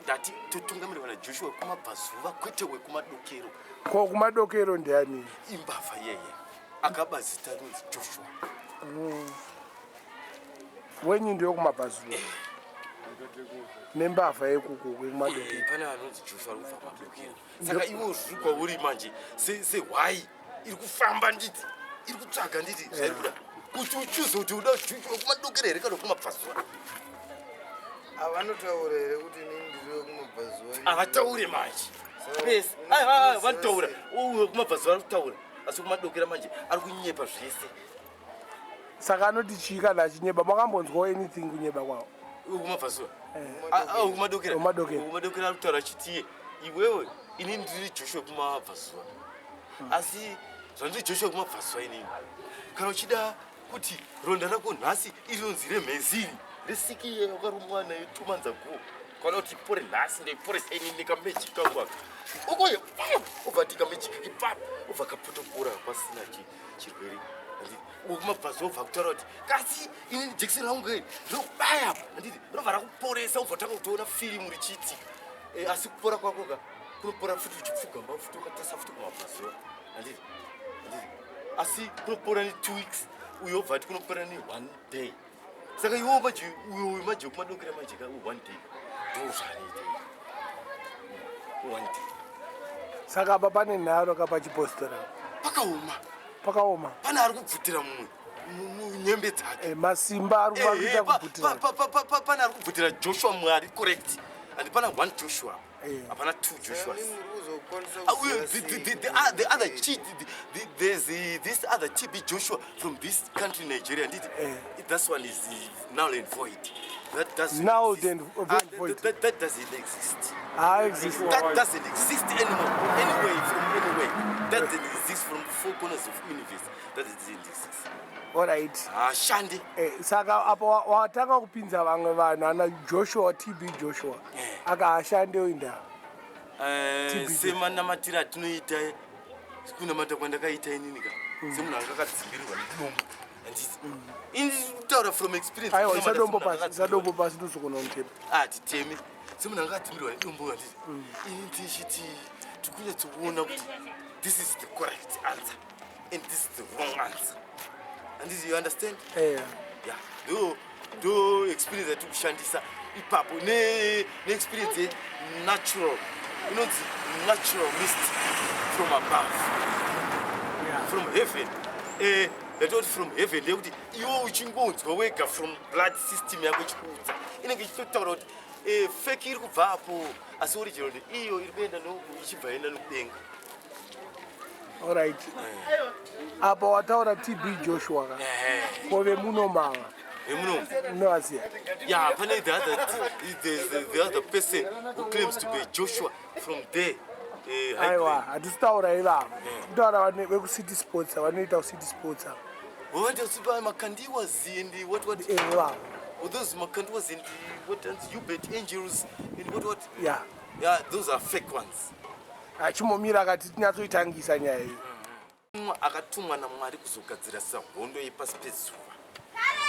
Ndati totungamirirwa naJoshua wekumabvazuva kwete wekumadokero. Ko kumadokero ndiani? Imbavha yeye. Akaba zita rinonzi Joshua. Wenyu ndiwe kumabvazuva. Eh. Nembavha yekuko kwekumadokero. Eh, pane vanonzi Joshua ari kubva kumadokero. Saka iwe zviri kwauri manje sehwai iri kufamba nditi iri kutsvaga nditi zvairi kuda kuti uchuze kuti uda Joshua kumadokero here kana kumabvazuva. Avanotaura here kuti inini ndiri wekumabvazuva? Havataure manje. Pese. Aiwa vanotaura. Uwe kumabvazuva ari kutaura. Asi kumadokera manje ari kunyepa zvese. Saka anoti chii kana achinyeba? Makambonzwawo anything kunyeba kwavo? Uwe kumabvazuva. Kumadokera. Kumadokera. Kumadokera ari kutaura achiti iwewe inini ndiri Joshua kumabvazuva. Asi zvandiri Joshua kumabvazuva inini. Kana uchida kuti ronda rako nhasi irinonzi remhezi iri resiki iye wakarumwa nayo 2 months ago kana kuti ipore nhasi ndoiporesa inini nekameji kangu aka ukoyo ubva ti kameji kake pap ubva kapotopora pasina chirwere ukumabvazuva ubva kutaura kuti kasi inini jekiseni rangu iri ndinokubaya apa handiti rinobva rakuporesa ubva tanga kutoona firimu richiitika eh, asi kupora kwako ka kunopora futi uchipfugamba futi ukatasa futi kumabvazuva handiti handiti asi kunopora ne 2 weeks uyo obva ati kunopora ne 1 day saka iwo manje uyo uyo manje kumadokera manje ka 1 day ndo zvaanoita 1 day. Saka apa pane nharo ka pachipostora? Pakaoma. Pakaoma. Pane ari kubvutira mumwe nyembe dzake. Eh, masimba ari kuita kubvutira. Pane ari kubvutira Joshua Mwari correct. And pana one Joshua. Hapana two Joshuas. The other there's this other TB Joshua from this country Nigeria. Did that one is null and void. That doesn't null exist. and void. That doesn't exist. Exist. That doesn't exist anymore. Anyway, from anywhere. That doesn't exist from four corners of universe. That doesn't exist. All right. Shandi. Saka apo watanga kupinza vamwe vanhu ana Joshua TB Joshua. Aka ashande inda. Semanamatiro atinoita kunamata kwandakaita inini ka. Semunhu anga akadzimbirirwa nedombo. Handiti. Ini kutaura from experience. Aiwa, isadombo pasi, isadombo pasi ndozogona kutema. Titeme. Semunhu anga akadzimbirirwa nedombo handiti. Ini ndichiti tikunyatsokuona kuti this is the correct answer and this is the wrong answer. And this, you understand? Yeah. Yeah. Do experience yatiri kushandisa ipapo ne experience ye natural inonzi natural mist from above. Yeah. From heaven. Yatoti from heaven ndeyekuti iwe uchingonzwa wega from blood system yako ichikuudza inenge ichitotaura kuti fake iri kubva apo asi original iyo iri kuenda ichibva enda nokudenga. All right. Apa wataura TB Joshua ka. Ko vemuno mava. Vemuno. Munovaziva. Yeah, pane the other person who claims to be Joshua from there. Aiwa, hatisi taura ivavo. Kutaura vekuCity Sports, vanoita kuCity Sports. Vanoita Makandiwas and what what? Ivavo. Oh, those Makandiwas and what Hubert Angels and what what? Yeah. Yeah, those are fake ones. Achimomira akati tinyatsoitangisa nyaya iyi. Akatumwa naMwari kuzogadzirisa hondo yepasi pezuva.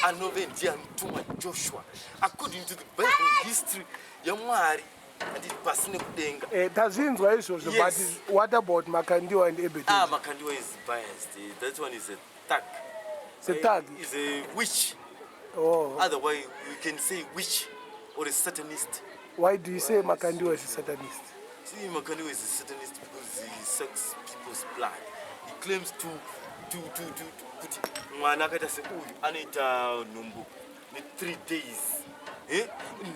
Anove ndiye anotumwa Joshua according to the Bible history yaMwari handiti pasi nekudenga. Tazvinzwa izvozvo, Yes. But what about Makandiwa and Ebert? Makandiwa is biased. That one is a thug. It's a thug? Is a witch. Oh. Otherwise we can say witch or a satanist. Why do you say Makandiwa is a satanist? See, Makandiwa is a satanist because he sucks people's blood. He claims to kuti mwana akaita seuyu anoita nhumbu ne 3 days.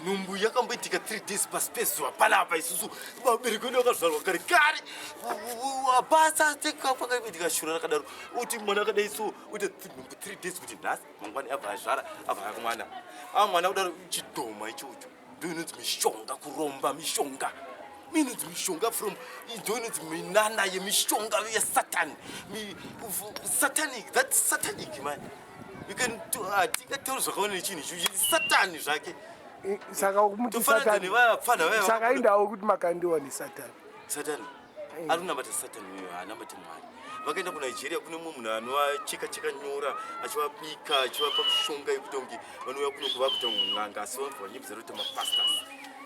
Nhumbu yakamboitika 3 days pasi pezuva panapa isusu vabereki vedu vakazvarwa kare kare. Hapasati shura rakadaro uti mwana akadai so uite nhumbu 3 days kuti nhasi mangwani abva azvara abva mwana. Mwana kudaro chidhoma ichocho. Ndio inonzi mishonga, kuromba mishonga. Inonzi mishonga from ndo inonzi minana yemishonga yesatani. Satanic, that's satanic man. You can hatingatauri zvakaona nechinhu ichi satani zvake. Saka ukumuti Tofananidza satani. nevapfana vaya Saka vakabuda- indawo kuti makandiwa nesatani. Satani ari kunamata satani uyo, haanamati Mwari. Vakaenda kuNigeria kune mumwe munhu anovacheka cheka nyora, achivabika, achivapa mishonga yekuti kunge vanouya kuno kuva kuita n'anga, asi vanobva vanyepedzera kuita mapastors.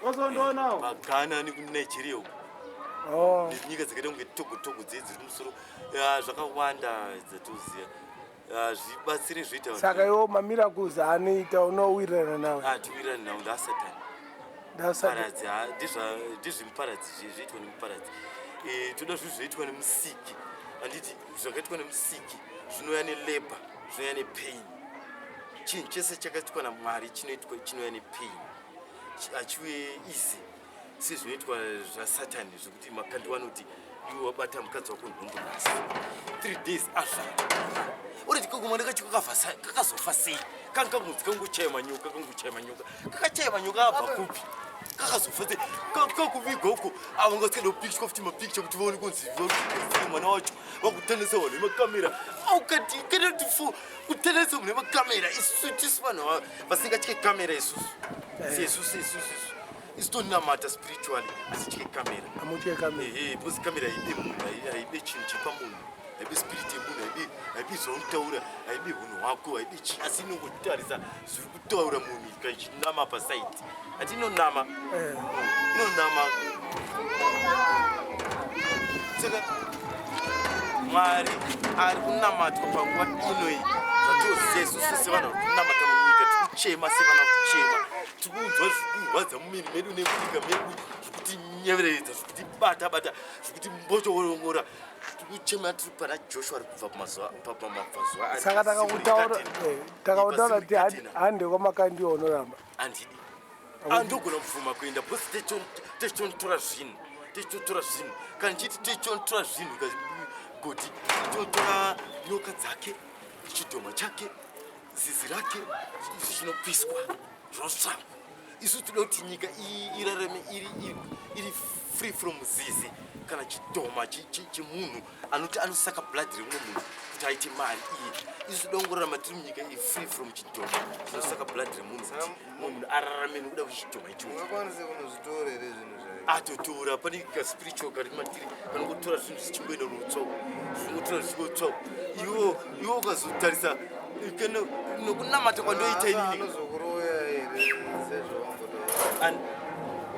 Ozondoonawo. Magana nekuNigeria uko. Oh. Nenyika dzakaita kunge Togo, Togo dziye dziri kumusoro. Ya, zvakawanda dzatoziva. Ya, zvibatsire zvoita vanhu. Saka iwo mamiracles aanoita unowirirana nawo? Hatiwirirani nawo, ndaasatani. Ndasati. Paradzi ndezvemuparadzi, zvoitwa nemuparadzi. Toda zvinhu zvoitwa nemusiki, handiti? Zvakaitwa nemusiki zvinouya nelabor, zvinouya nepain. Chinhu chese chakaitwa naMwari chinoitwa chinouya nepain, hachiuye easy sezvinoitwa zvasatani, zvekuti makandiwa anoti iwe wabata mukadzi wako nhumbu nhasi, 3 days azvara. Uriti kakomana kacho kakazofa sei? Kanga kangonzi kangochaya manyoka, kangochaya manyoka, kakachaya manyoka abva kupi? Kakazofa sei? Kakuvigwa uko, avo ngasikada kupikishwa futi mapicture kuti vaone kunzi vakuti mwana wacho vakutendesa vanhu vemakamera. Aukati kanati fo kutendesa vanhu vemakamera, isusu tisu vanhu vasingatye kamera isusu, sesusu isusu isu tonamata spiritually, asitye kamera. Amutye kamera. Ehe, because kamera haibe munhu, haibe chinhu chepa munhu, haibe spirit yemunhu, haibe zvaunotaura, haibe unhu hwako, haibe chi, asi inongotarisa zviri kutaura munhu ikachinama pasaidi. Ati inonama. Inonama. Saka Mwari ari kunamatwa panguva ino iyi, zvatoziva isusu sevanhu vari kunamata munyika, tiri kuchema sevana kuchema, tiri kunzwa zvikurwadza mumiviri medu nemunyika medu, zvikutinyeveredza, zvekutibata bata, zvekuti mbochoorongora. Tiri kuchema, tiri pana Joshua ari kubva pamazuva pamabvazuva ari Saka takakutaura takakutaura kuti hande kwamakandiwa unoramba? Handidi, andogona kubvuma kuenda because tichitonotora zvinhu, tichitotora zvinhu. Kana chiti tichitonotora zvinhu, goti tichitotora nyoka dzake, chidhoma chake, zizi rake, zvichinopiswa, zvinotsvakwa. Isu toda kuti nyika iyi irarame iri free from zizi kana chidhoma chemunhu anoti anosaka blood remumwe munhu kuti aite mari iye. Isu toda kungorarama tiri munyika iri free from chidhoma chinosaka blood remunhu kuti mumwe munhu ararame nekuda kwechidhoma ichocho. Ungakwanise kunozvitora here zvinhu zvayo? Atotora, pane kaspiritual kari matiri kanongotora zvinhu zvichimboenda notsvao, zvingotora zvichingotsvao. Iwo ukazotarisa kana nokunamata kwandoita inini. Anozokuroya here sezvawambotaura?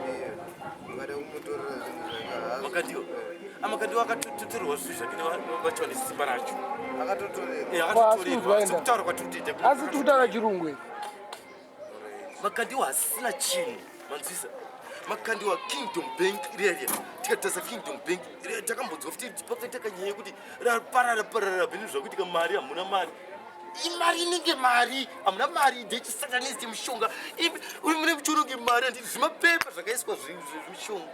Iye ukada kumutorera zvinhu zvake Makandiwa, aMakandiwa akatotorerwa zvinhu zvake vachiva nesimba racho. Akatotorerwa? Akatotorerwa. Asi Sekutaura kwatiri kutoita. Asi tiri kutaura chirungu here? Makandiwa hasina chinhu, manzwisa? Makandiwa, Kingdom Bank riya riya, tikatarisa Kingdom Bank riya, takambonzwa futi pakaita kanyaya yekuti raparara parara bhini, zvakuitika mari, hamuna mari. Imari inenge mari, hamuna mari, ndechisatanist mishonga. Mune muchiona kunge mari, handiti? Zvimapepa zvakaiswa zvemishonga.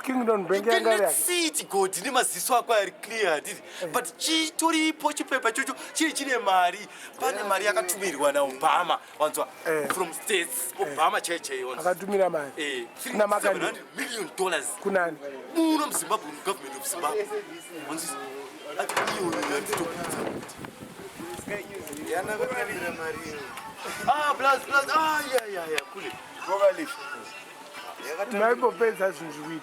Kingdom Bank You yanga cannot yake. see it, God, nemaziso ako ari clear, handiti? But chitoripo chipepa chocho chiri chine mari. Pane mari yakatumirwa naObama, wanzwa? From States, Obama chai chai, wanzwa? Akatumira mari Kuna Makandiwa. $700 million. Kunani? Muno muZimbabwe, mugovernment of Zimbabwe, wanzwisa? Ati iyoyo yatitobudza kuti Yanakatambira mari iyo? Ah, plus plus, ah, yeah, kule. Maimbopedza zvinhu zviri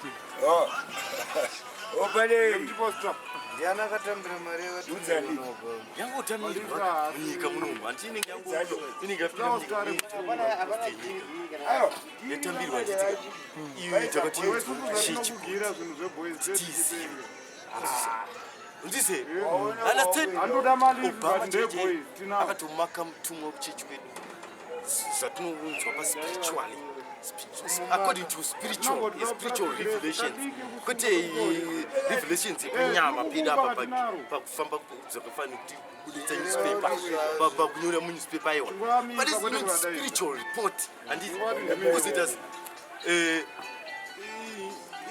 kuitika. Ndiani akatambira mari yakatumirwa naObama? Yangotamirwa munyika munomu, hanti? Inenge inenge yapinda munyika, yatambirwa, handitika? Iyo takati chechi Kugira zvinhu zveboys. Tizive, ndise understand? Andoda malivi, Obama but chaiye ndeboys, tinawo. akatomaka mutumwa kuchechi kwedu, zvatinounzwa paspiritually, according to spiritual revelations, kwete revelations yekunyama pedu apa pakufamba zvakafanira kuti kubuditsa newspaper, pakunyora munewspaper, aiwa. But it's not spiritual report, handiti? Because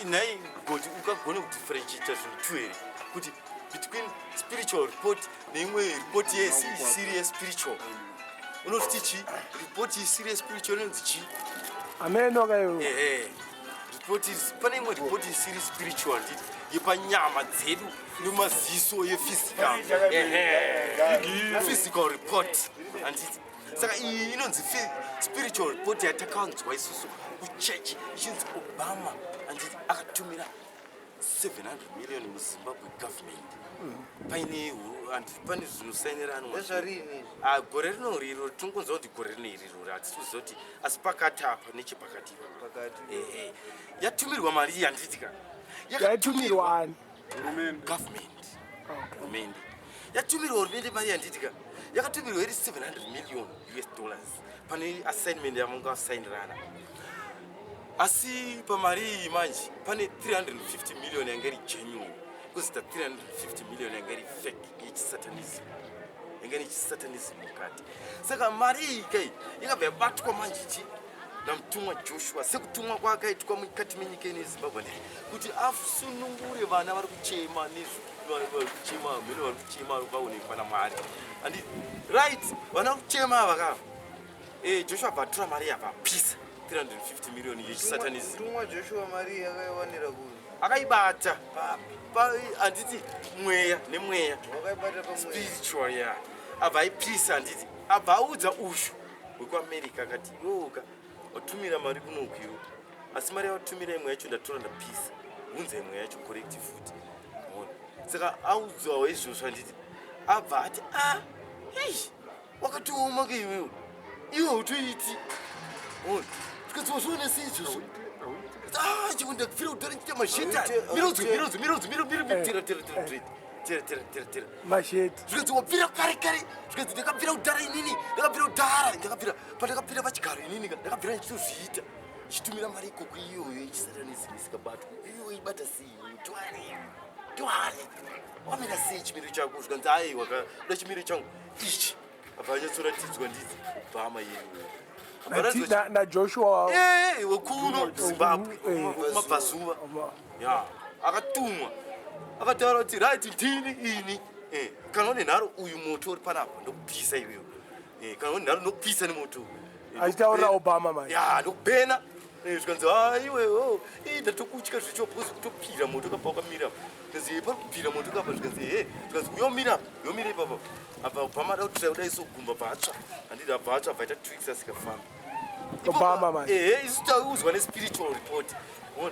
nhai God, ukagona kudifferentiata zvinhu two here, kuti between spiritual report neimwe report isiri yespiritual, unozviti chii? Report isiri yespiritual inonzi chii? Ameno kaiwo. Ehe. Ripoti, pane imwe ripoti isiri spiritual nditi yepanyama dzedu nemaziso yephysical. Ehe. Physical report handiti. Saka iyi inonzi spiritual report yatakanzwa isusu kuchechi ichinzi Obama handiti akatumira 700 million muZimbabwe government paine handiti pane zvinosaineranwa. Ndezvarini izvi? Ah, gore rino riro tinongonzwa kuti gore rino iriro hatisi kuziva kuti asi pakati apa nechepakati ipapo. Pakati. Ehe. Yatumirwa mari iyi handiti ka. Yaitumirwa ani? Government, hurumende yatumirwa, hurumende mari handiti ka. Yakatumirwa iri 700 million US dollars. Pane assignment yamungasainirana, asi pamari iyi manje pane 350 million yanga iri genuine, kuzita 350 million yanga iri fake yechisatanism, yanga ine chisatanism mukati. Saka mari iyi kai yakabva yabatwa manje chi namutumwa Joshua, sekutumwa kwaakaitwa mukati menyika ino yeZimbabwe ndii kuti asunungure vana vari kuchema, vari kuchema mhene, vari kuchema vaonekwa naMwari andi right. Vana vari kuchema ava kava Joshua abva atora mari yabva apisa 350 million yechisatanism. Mutumwa Joshua mari yakaiwanira kupi? Akaibata handiti mweya nemweya. Wakaibata pamweya. Spiritual ya abva aipisa handiti, abva audza ushu wekuAmerica akati, "Iwoka watumira mari kunoku iwo, asi mari yawatumira imwe yacho ndatora ndapisa, unza imwe yacho correct futi." Ona, saka audzwawo izvozvo handiti, abva ati, "A ei, wakatooma ke iwewe, iwe utoiti." Ona, tikanzi, "Wazviona sei izvozvo?" Ah, chikunda kufira kudhara ndichita mashetani. Mirodzwe, mirodzwe, mirodzwe, miro, miro, tera, tera, tera, tera, tera, tera, tera, tera. Masheti. Zvikanzi wabvira kare kare, zvikanzi ndakabvira kudhara inini, ndakabvira kudhara, ndakabvira pandakabvira pachigaro inini ka, ndakabvira ndichitozviita, ndichitumira mari ikoko iyoyo yechisatanism isikabatwa. Iyoyo ibata sei iyoyo? Twari twari wamira sei chimiro chako? Zvikanzi aiwa ka, uda chimiro changu ichi. Abva anyatsoratidzwa ndidzi Obama iyeyo. NaJoshua. Wekuno Zimbabwe, kumabvazuva ya, akatumwa akataura kuti, "Right, ndini ini. Kana une nharo, uyu moto uri panapa ndokupisa iwewe. Kana une nharo ndokupisa nemoto." Achitaurira Obama manje. Ya, ndokubhena. Zvikanzi, "Ah, iwewo ndatokutya zvicho because kutopira moto kapa wakamira." Zvikanzi, "Pari kupira moto kapa." Zvikanzi, "He." Zvikanzi, "Uyomira, yomira ipapa." Abva Obama ada kuti kudai sogumba, bva atsva handiti, abva atsva, abva aita tricks asikafambi. Obama manje. Ehe, isu taudzwa nespiritual report. Ona,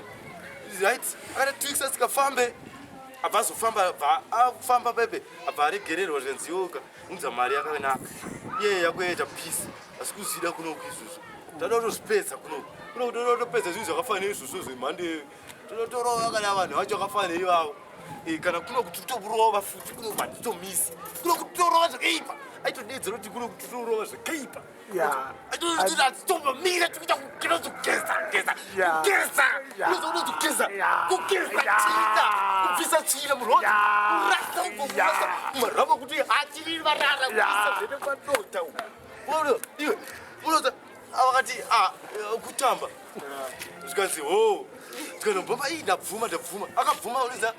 right, akati tricks asikafambe, abva azofamba, abva afamba pepe, abva aregererwa. Zvikanzi, "Yoka unza mari yakanaka iye yakuita peace, asi kuzvida kunoku izvozvo tada kutozvipedza kunoku, kunoku toda kutopedza zvinhu zvakafanira izvozvo zvemhando, tonotorova kana vanhu vacho vakafanira ivavo. Kana kuno kuti tokurova futi kuno hatitomisi, kuno kutorova zvakaipa." Aitodedzera kuti kuno kuti torova zvakaipa. Atitombomira tikuita kunozogeza geza, kugeza, unozogeza, kugeza tsvina, kubvisa tsvina muroad, kurasa uko, kurasa maraba kuti hatiri varara, kubvisa zvene madota uko. Unoona, iwe unoza vakati, "Ah, kutamba." Zvikanzi, "Ho." Zvikanobva, "Ii, ndabvuma, ndabvuma." Akabvuma, unoza.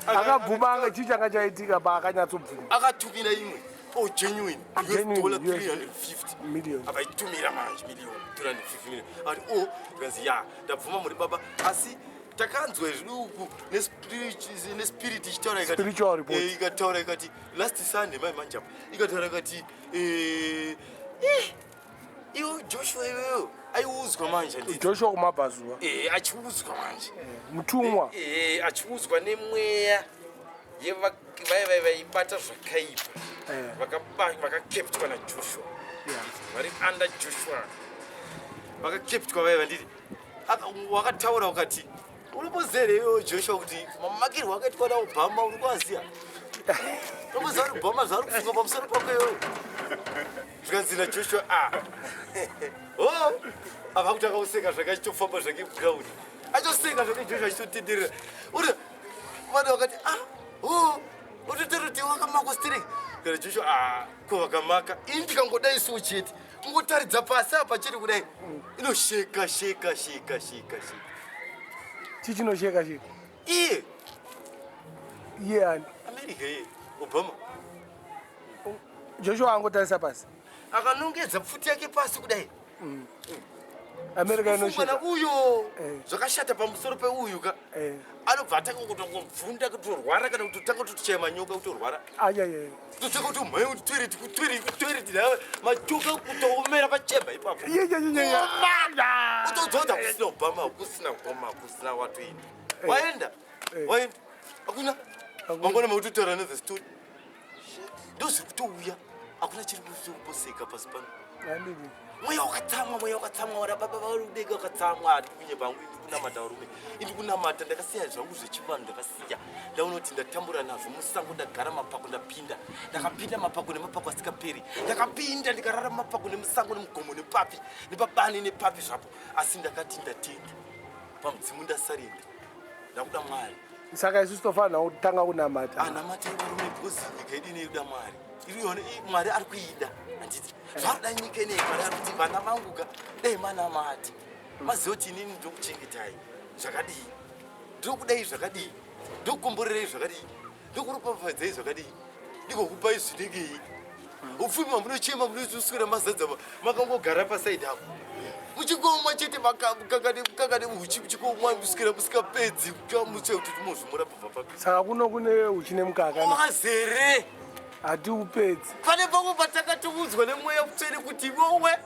Akabvuma anga chii changa chaitika paakanyatsobvuma? Akatumira imwe, oh, genuine US Genuine, dollar US 350 million. Akaitumira manje million, 350 million. Akati, "Oh." Zvikanzi, "Ya, ndabvuma, muri baba, asi takanzwa zviduku nespirit ichitaura ikati Spiritual report. Ikataura ikati last Sunday mai manje apa ikataura ikati, iwe Joshua iweyo." Aiudzwa manje handiti. Joshua kumabvazuva. Achiudzwa manje. Mutumwa. Achiudzwa nemweya vaiva vaibata zvakaipa, vakakeptwa naJoshua, vari under Joshua, vakakeptwa vaiva nditi. Wakataura ukati, "Unomboziva here iwewe Joshua kuti mamakirwo akaitwa naObama uri kuaziya? Unomboziva kuti Obama zvaari kufunga pamusoro pako iwewe?" Zvikanzi naJoshua, "A o." Ava kutanga kuseka zvake, achitofamba zvake ground, achitoseka zvake Joshua, achitotenderera. Uri vanhu vakati, "A o, utotoroti wakamakwa stereki." Kana Joshua, "A, ko vakamaka ini ndikangodai so chete, kungotaridza pasi apa chete kudai, inosheka sheka sheka sheka sheka." Chii chinosheka sheka? Iye. Iye ani? America, iye Obama. Joshua angotarisa pasi. Akanongedza pfuti yake pasi kudai. America inosheka. Uyo Eh. zvakashata pamusoro peuyu ka. Eh. Anobva atanga kutongobvunda, kutorwara, kana kutotanga kutochaya manyoka, kutorwara. Ayayaya. Kutotanga kutomhanya kutoilet, kutoilet, kutoilet, machoka kutoomera pachemba ipapo. Kutodzodza kusina Obama, kusina Obama, kusina watoini. Waenda. Eh. Waenda. Hakuna. Hakuna. Mangwana makutotaura another story. Ndozviri kutouya. Hakuna chiri kuposeka pasi pano. Handidi. Mweya wakatsamwa, mweya wakatsamwa, wana baba varudega wakatsamwa. Hati kunyepa hangu, indi kunamata varume, indi kunamata. Ndakasiya zvangu zvechivanhu, ndakasiya. Ndaona kuti ndatambura nazvo musango, ndagara mapako, ndapinda, ndakapinda mapako nemapako asikaperi. Ndakapinda ndikarara mapako nemusango nemugomo nepapi nepabani nepapi zvapo, asi ndakati ndatenda pamudzimu, ndasarenda, ndakuda Mwari. Saka isusu tofanira kutanga kunamata. Anamatai varume, because nyika yedu inoida Mwari. Iriona Mwari ari kuida, handiti? Zvaruda nyika ineyi. Mwari ari kuti vana vangu ka, dai manamati maziva kuti inini ndokuchengetai zvakadii, ndokudai zvakadii, ndokukomborerei zvakadii, ndokuropafadzai zvakadii, ndikokupai zvinengei. Upfumi hwamunochema, munoswera mazadza makangogara pasaidi apo muchingomwa chete mukaka neuchi, muchingomwa kuswera musikapedzi kamutsve kuti mozvimura pabva papi. Saka kuno kune uchi nemukaka. Wazere. Hatiupedzi. Pane pamwe patakatoudzwa nemweya mutsvene kuti iwowe,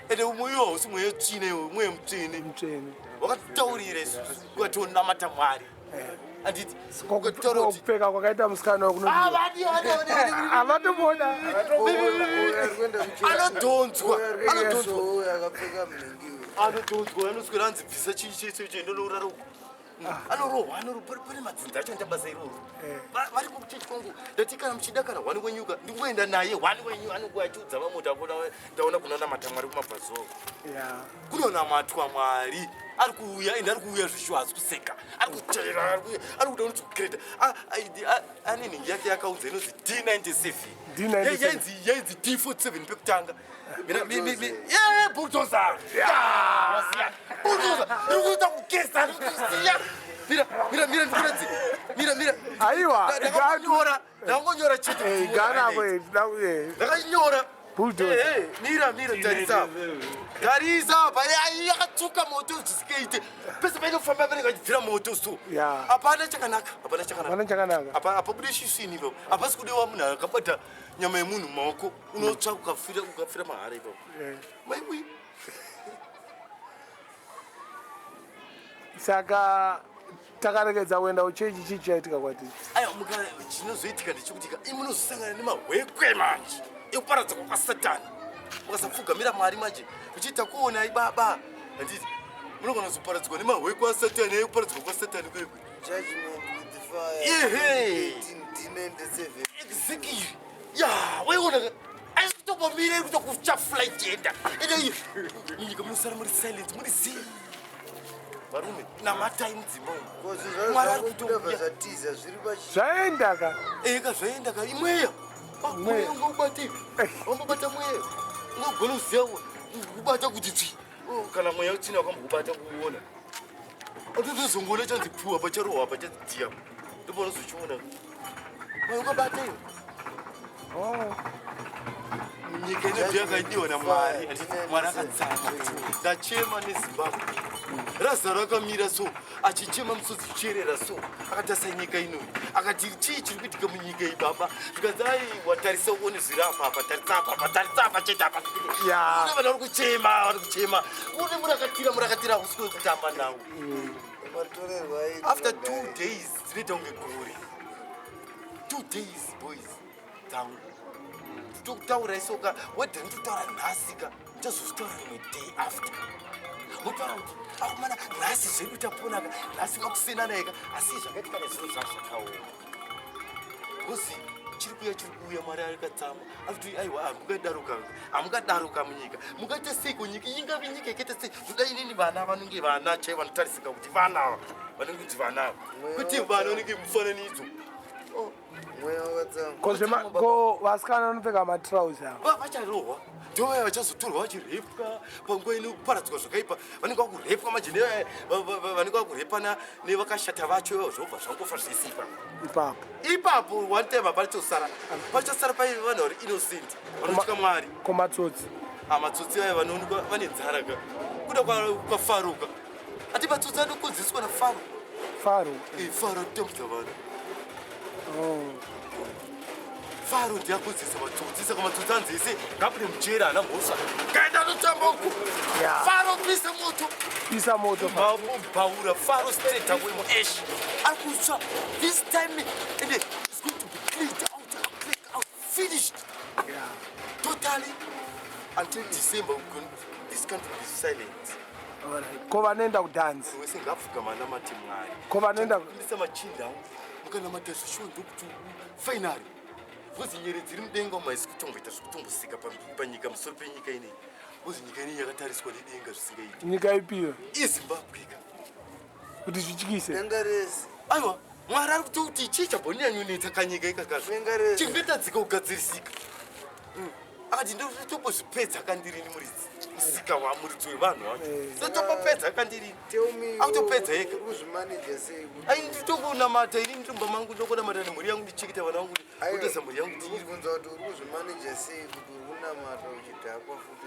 ende mweya hausi mweya tsvine iwe, mweya mutsvene. Mutsvene. Wakatitaurira isusu ukatonamata Mwari, handiti? Ukataura kuti Kupfeka kwakaita musikana wakuno. Havatomuona. Anodhonzwa, anodhonzwa. Akapfeka munhingi. Anodhonzwa, anoswera anzi bvisa chii, ndonourara uko. Anorohwa, pane madzinza acho anoita basa iroro. Vari kuchechi kwangu. Ndati kana muchida kana hwani wenyuka, ndingoenda naye hwani wenyu, anongo achiudza vamwe kuti akona ndaona kunonamata Mwari kumabvazuva. Kunonamatwa Mwari ari kuuya, ende ari kuuya zvishuwa, haasi kuseka, ari kuteera, ari kuda unoti ane nhingi yake yakaudza inonzi D97. D97. Yainzi D47 pekutanga. Ye bulldozer, bulldozer iri kuita kugeza, iri kusiya. Mira, mira, mira, ndikuratidze. Mira, mira. Aiwa. Ndakangonyora, ndakangonyora chete. Gana. Ndakanyora. Bulldozer. Eh, eh, mira, mira, tarisa, tarisa apa. Yakatsuka moto zvisikaite. Pese painofamba panenge pachibvira moto so. Hapana chakanaka, hapana chakanaka. Hapana chakanaka. Apa apabude shisvini ipapo, hapasi kudiwa munhu akabata nyama yemunhu mumaoko, unotsva ukafira, ukafira mahara ipapo. Maiwi. Saka takaregedza kuenda kuchechi, chii chaitika kwatiri? Aiwa, muka chinozoitika ndechekuti ka imi munozosangana nemahwekwe manje ekuparadza kwakasatani. Mukasapfugamira Mwari manje muchiita kuonai baba, handiti munogona kuzoparadzwa nemahwekwe asatani, ekuparadzwa kwasatani kwekwe. Judgment with the fire. Ehe. 1897. Exactly, ya waiona aisi kutombomira, iri kutokuchafula ichienda. Ende munyika munosara muri silent, muri zii. Varume, namatai mudzimba umu. Mwari ari Kozvizvazvakuda kutouya. zvatiza zviri pachi. Zvaenda ka. Eka, zvaenda ka. Imweya. Ah, mweya ungaubate, wambobata mweya unogona kuziva kubata kuti tsvi. Oh, kana mweya utsina wakambobata kuuona, atotozongoona chanzi puwa pacharohwa pachadziya, ndopaunozochiona mweya ukabata iwe. Oh. Nyika inobva yakaidiwa naMwari, handiti? Mwari akatsamwa, ndachema neZimbabwe. Razaro akamira so achichema, musodzi ichierera so, akatarisa nyika inoyi, akati chii chiri kuitika munyika iyi baba? Zvikanzi aiwa, tarisa uone zviri apa apa, tarisa apa apa, tarisa apa chete apa. Kune vanhu vari kuchema, vari kuchema. Une murakatira, murakatira hausi kutamba nawo. Matorerwo aitwa. After 2 days dzinoita kunge gore. 2 days, boys dzangu, tokutaura isoka wedheri, totaura nhasi ka, tozozvitaura rimwe day after. Motaura kuti akomana, nhasi zvedu taponaka, nhasi makusenanaika, asi zvakaitika nezviro zvazvo zvakaoma, because chiri kuuya, chiri kuuya. Mwari akatsamwa, akuti aiwa, hamungadaroka, hamungadaroka munyika. Mungaita seiko nyika ingave nyika ikaita sei? Ndoda inini vana vanenge vana chai vanotarisika kuti vana ava vanenge kuti vana ava, kwete vana vanenge mufananidzo. Mweya wakatsamwa. Ko vasikana vanopfeka matrausi ava? Vacharohwa, ndovaya vachazotorwa vachirepwa panguva inoparadzwa zvakaipa. Vanenge vakurepwa manje vanenge vakurepana nevakashata vacho ivo, zvobva zvangofa zvese ipapo. Ipapo. Ipapo one time hapachosara, pachosara paine vanhu vari innocent, vanotya Mwari. Komatsotsi? Amatsotsi aya vanoonekwa vane nzara ka. Kuda kwaFaro ka. Ati matsotsi anokonzereswa naFaro. Faro. Eh, Faro atambudza vanhu. Oh. Faro ndiye akonzeresa matsotsi saka matsotsi anzi ese ngabude mujeri haana mhosva. Ngaenda anotamba uko. Yeah. Faro pisa moto. Pisa moto. Mbaura Faro straight away muash. Ari kutsva. This time and it's going to be cleaned out, cleaned out, finished. Yeah. Totally until December we're going, this country will be silent. Alright. Ko vanoenda kudhanzi. Wese ngaapfugama anamate Mwari. Ko vanoenda Kumbisa machinda angu mukanamata zvishuwa ndokuti finally bhozi nyere dziri mudenga umu haisi kutomboita zvekutombosika panyika musoro penyika ineyi bhozi nyika ineyi yakatariswa nedenga zvisingaiti. Nyika ipiyo? IZimbabwe ka. Kuti zvityise. Denga rese. Aiwa Mwari ari kutoti chii chabonyanyonetsa kanyika ikakazvo Denga rese. chingatadzika kugadzirisika. Akati ndotombozvipedza kandirini muridzi musika wamuridzi wevanhu wacho Eh. ndotombopedza kandirini Tell me akutopedza ega uri kuzvimaneja sei kuti ai nditokunamata ini nditomba mangu ndokunamata nemhuri yangu ndicheketa vana vangu kutesa mhuri yangu Ndiri kubvunza kuti uri kuzvimaneja sei kuti uri kunamata uchidhakwa futi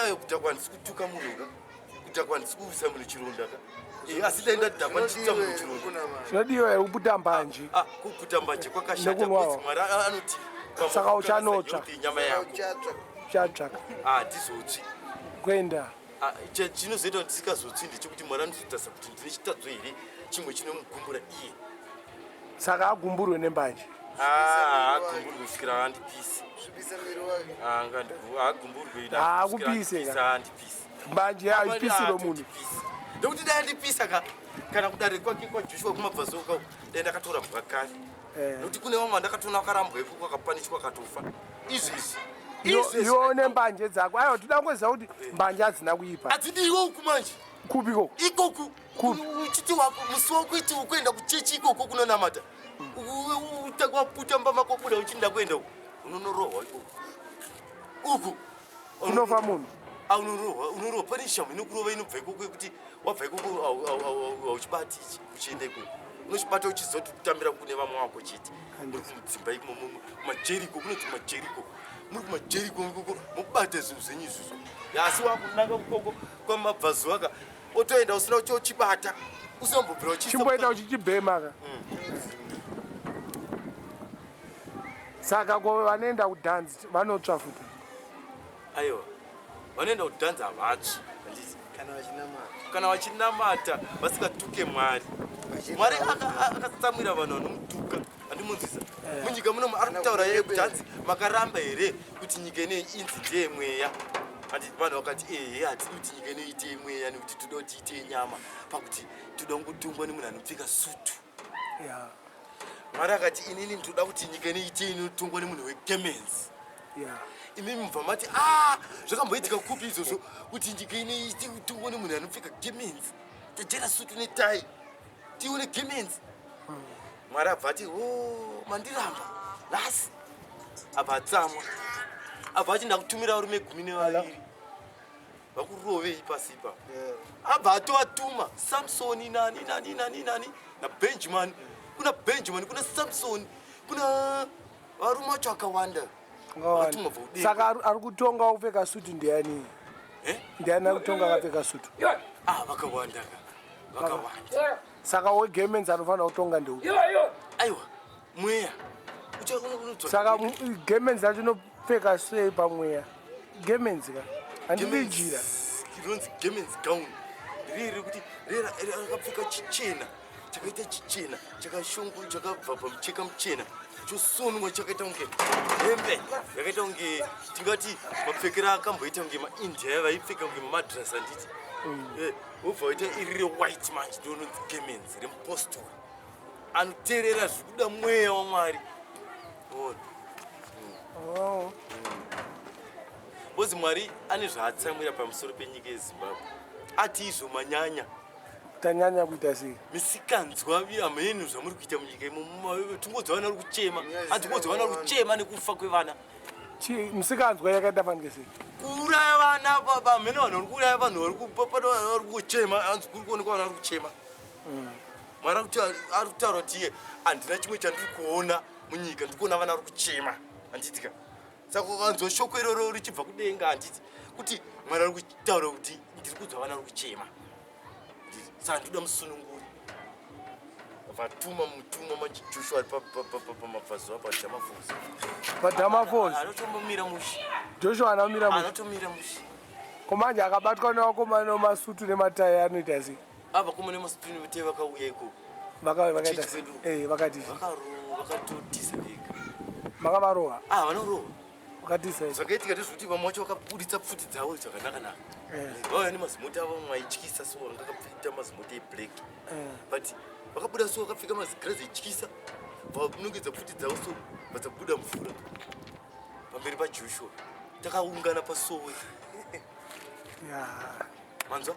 ayo kudhakwa handisi kutuka munhu ka kudhakwa handisi kuisa munhu chironda ka Eh, asi dai ndadhakwa ndichituka munhu chironda Zvinodiwa here kuputa mbanje. Ah, kuputa mbanje kwakashata Nekunwawo. because Mwari anoti Saka uchanotsva. nyama yako uchatsva Uchatsvaka. Ah, handizotsvi Kuenda. Ah, chinozoita kuti ndisingazotsvi ndechekuti Mwari anozotarisa kuti ndine chitadzo here chimwe chinomugumbura iye. Saka agumburwe nembanje. Ah, haagumburwe kusvikira andipise. Svibisa miri wake. Ah, haagumburwe. Haakupise ka. Andipise. Mbanje haipisiro munhu. Ndokuti dai andipisa ka kana kudare kwake kwaJoshua kumabvazuva kwako dai ndakatorambwa kare. Eh. Nekuti kune vamwe vandakatoona vakarambwa ikoko vakapanishwa vakatofa. Izvezvi. Iwe une mbanje dzako. Aiwa toda kungoziva kuti mbanje hadzina kuipa. Hadzidi uku manje. Kupi ikoko? Ikoku. Kupi? Uchiti wako musi wakuiti ukuenda kuchechi ikoko kunonamata. Waputa mba mako buda uchinda kuenda uku. Unonorohwa ikoko. Uku. Unofa munhu. Ah, unorohwa, unorohwa pane shamhu inokurova inobva ikoko yekuti wabva ikoko hauchibati ichi uchienda ikoko. Unochibata uchiziva kuti kutambira kune vamwe wako chete. Muri kumudzimba imomo mumajeriko kunonzi majeriko. Muri kumajeriko ikoko mobata zvinhu zvenyu izvozvo. Asi wakunanga ikoko kwamabvazuva ka otoenda usina uchochibata. Usambobvira uchiisa Chimboenda uchichibhema ka. Saka ko vanoenda kudhanzi vanotsva futi. Aiwa. Vanoenda kudhanzi havatsvi. Handiti. Kana vachinamata. Kana vachinamata vasingatuke Mwari. Mwari akatsamwira vanhu vanomutuka. Andimunzwisa. Munyika muno ari kutaura yeye kuti hanzi makaramba here kuti nyika ineyi inzi ndeyemweya. Handiti vanhu vakati ehe hatidi kuti nyika ineyi ite yemweya nekuti toda kuti ite yenyama pakuti toda kungotongwa nemunhu anopfeka sutu. Yeah. Mwari akati inini ndoda kuti nyika ineyi ite inotongwa nemunhu wegemenzi. Yeah. Imimi mubva mati ah zvakamboitika kupi izvozvo kuti nyika ineyi ite kutongwa nemunhu anopfeka gemenzi. Tajera sutu netai tione gemenzi. Mwari abva ati oh mandiramba nhasi. Abva atsamwa. Abva ati ndakutumira varume 12 vakurovei pasi ipapo. Abva atovatuma Samsoni nani nani nani nani naBenjamin. Kuna Benjamin, kuna Samsoni, kuna varume vacho akawanda. Vatumwa bva kudenga. Saka ari kutonga wakupfeka sutu ndiani? Eh? Ndiani ari kutonga akapfeka sutu? Ah, vakawanda ka. Vakawanda. Saka wegemenzi anofanira kutonga ndeupi? Aiwa, mweya. Unotsvaka Saka gemenzi racho inopfeka sei pamweya? Gemenzi ka. Handidi jira. Rinonzi gemenzi gown. Riri rekuti rakapfeka chichena. Chakaita chichena, chakashongo, chakabva pamucheka muchena. Chosonwa chakaita kunge hembe, yakaita kunge tingati mapfekero akamboita kunge maIndia vaipfeka kunge mamadras handiti. Wobva waita iri rewhite manje ndinonzi gemenzi remupostori. Anoteerera zvikuda mweya waMwari. Ona. Oh. Bozi Mwari ane zvaatsamwira pamusoro penyika yeZimbabwe. Ati izvo manyanya. Tanyanya kuita sei? Misikanzwa hameno zvamuri kuita munyika imomo. Tungodzwa vana vari kuchema. Hanzi kungodzwa vana vari kuchema nekufa kwevana. Misikanzwa yakaita fanike sei? Kuuraya vana baba hameno vanhu vari kuuraya vanhu vari vari kuchema. Hanzi kuri kuonekwa vana vari kuchema. Mwari ari kutaura kuti iye handina chimwe chandiri kuona munyika, ndiri kuona vana vari kuchema. Handitika. Saka ukanzwa shoko iroro richibva kudenga, handiti kuti Mwari ari kutaura kuti ndiri kunzwa vana vari kuchema, saka ndinoda musununguri. Vatuma mutumwa manje, Joshua ari pamabvazuva paDhamafosi. PaDhamafosi. Anotombomira mushe. Joshua anomira mushe. Anotomira mushe. Komanje akabatwa nevakomana nemasutu nematai anoita sei? Avakomana nemasutu nematai vakauya ikoko. Vakaita Chechi kwedu. Vakati Vakatotisa vega. Makavarova? Ah, vanorova. Vakatisa. Zvakaitika ndezvekuti vamwe vacho vakabuditsa pfuti dzavo zvakanaka-naka. Vauya nemazimota avo, mamwe aityisa so, anga akapfeka mazimota eblack. But vakabuda so, vakapfeka mazigirazi aityisa, vanongedza pfuti dzavo so, vadzabuda mvura pamberi paJoshua. Takaungana pasowe. Manzwa,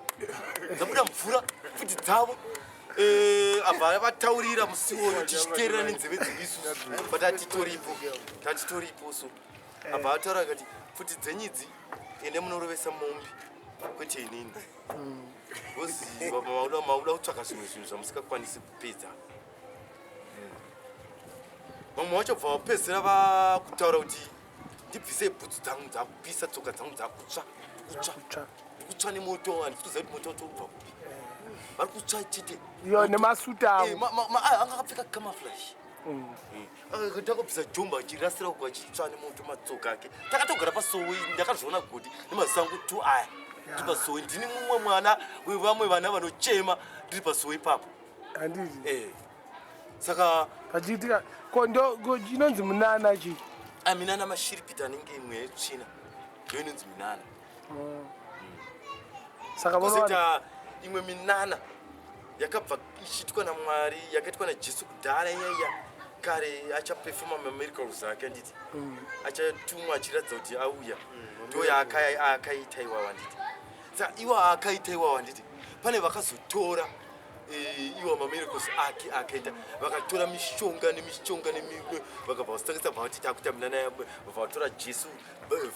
dzabuda mvura pfuti dzavo. Abva vataurira musi iwoyo tichiteerera nenzeve dzedu isusu, but hatitoripo, tatitoripo. So abva ataura akati, "Pfuti dzenyidzi, ende munorovesa mombe, kwete inini, because mauda kutsvaka zvimwe zvinhu zvamusingakwanisi kupedza." Vamwe vacho bva vapedzisira vakutaura kuti, "Ndibvisei bhutsu dzangu, dzakupisa, tsoka dzangu dzakutsva, ndikutsva." Kutsva. Ndikutsva nemoto, handisi kuziva kuti moto watobva kupi, vari kutsva chete. Iyo nemasutu avo. Anga akapfeka camouflage. Takabvisa jomba achirasira uko, achitsva nemoto matsoka ake. Takatogara pasowe, ndakazviona godi nemaziso angu tu aya ndiri pasowe. Ndini mumwe mwana wevamwe vana vanochema ndiri pasowe ipapo. Handiti? Saka Pachiitika ko ndo ko inonzi munana chi? Minana mashiripiti anenge imwe yetsvina, ndo inonzi minana. Saka vanowana Kozoita imwe minana yakabva ichiitwa naMwari, yakaitwa naJesu kudhara iyaiya kare, achapefoma mamiracles ake, handiti? Achatumwa achiratidza kuti auya, ndo yaakaita iwawa, handiti? Saka iwa akaita iwawa, handiti, pane vakazotora iwa mamiracles ake akaita, vakatora mishonga nemishonga nemimwe, vakabva vasitangisa, bva vati takuita minana. Bva vatora Jesu,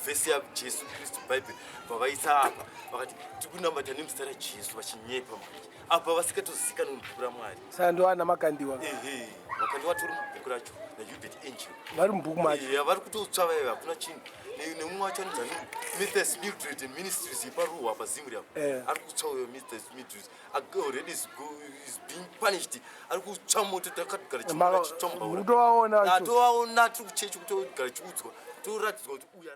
vhesi yaJesu Kristu, Bhaibheri, bva vaisa apa, vakati tikunamata nemuzita raJesu, vachinyepa manje apa vasikatozikanwi mubhuku raMwari. Saka ndo ana Makandiwa. Ehe, Makandiwa atori mubhuku racho naHubert Angel. Vari mubhuku macho. Vari kutotsva vaiva, hakuna chinhu. Nemumwe wacho anonzi ani, Mrs Mildred Ministries yeparuhwa paZimri apo. Ari kutsva uyo Mrs Mildred, already is being punished, ari kutsva moto, takatogara chitsva mubaura. Mutovaona. Atovaona, tiri kuchechi, kutogara chiudzwa, toratidzwa kuti uyu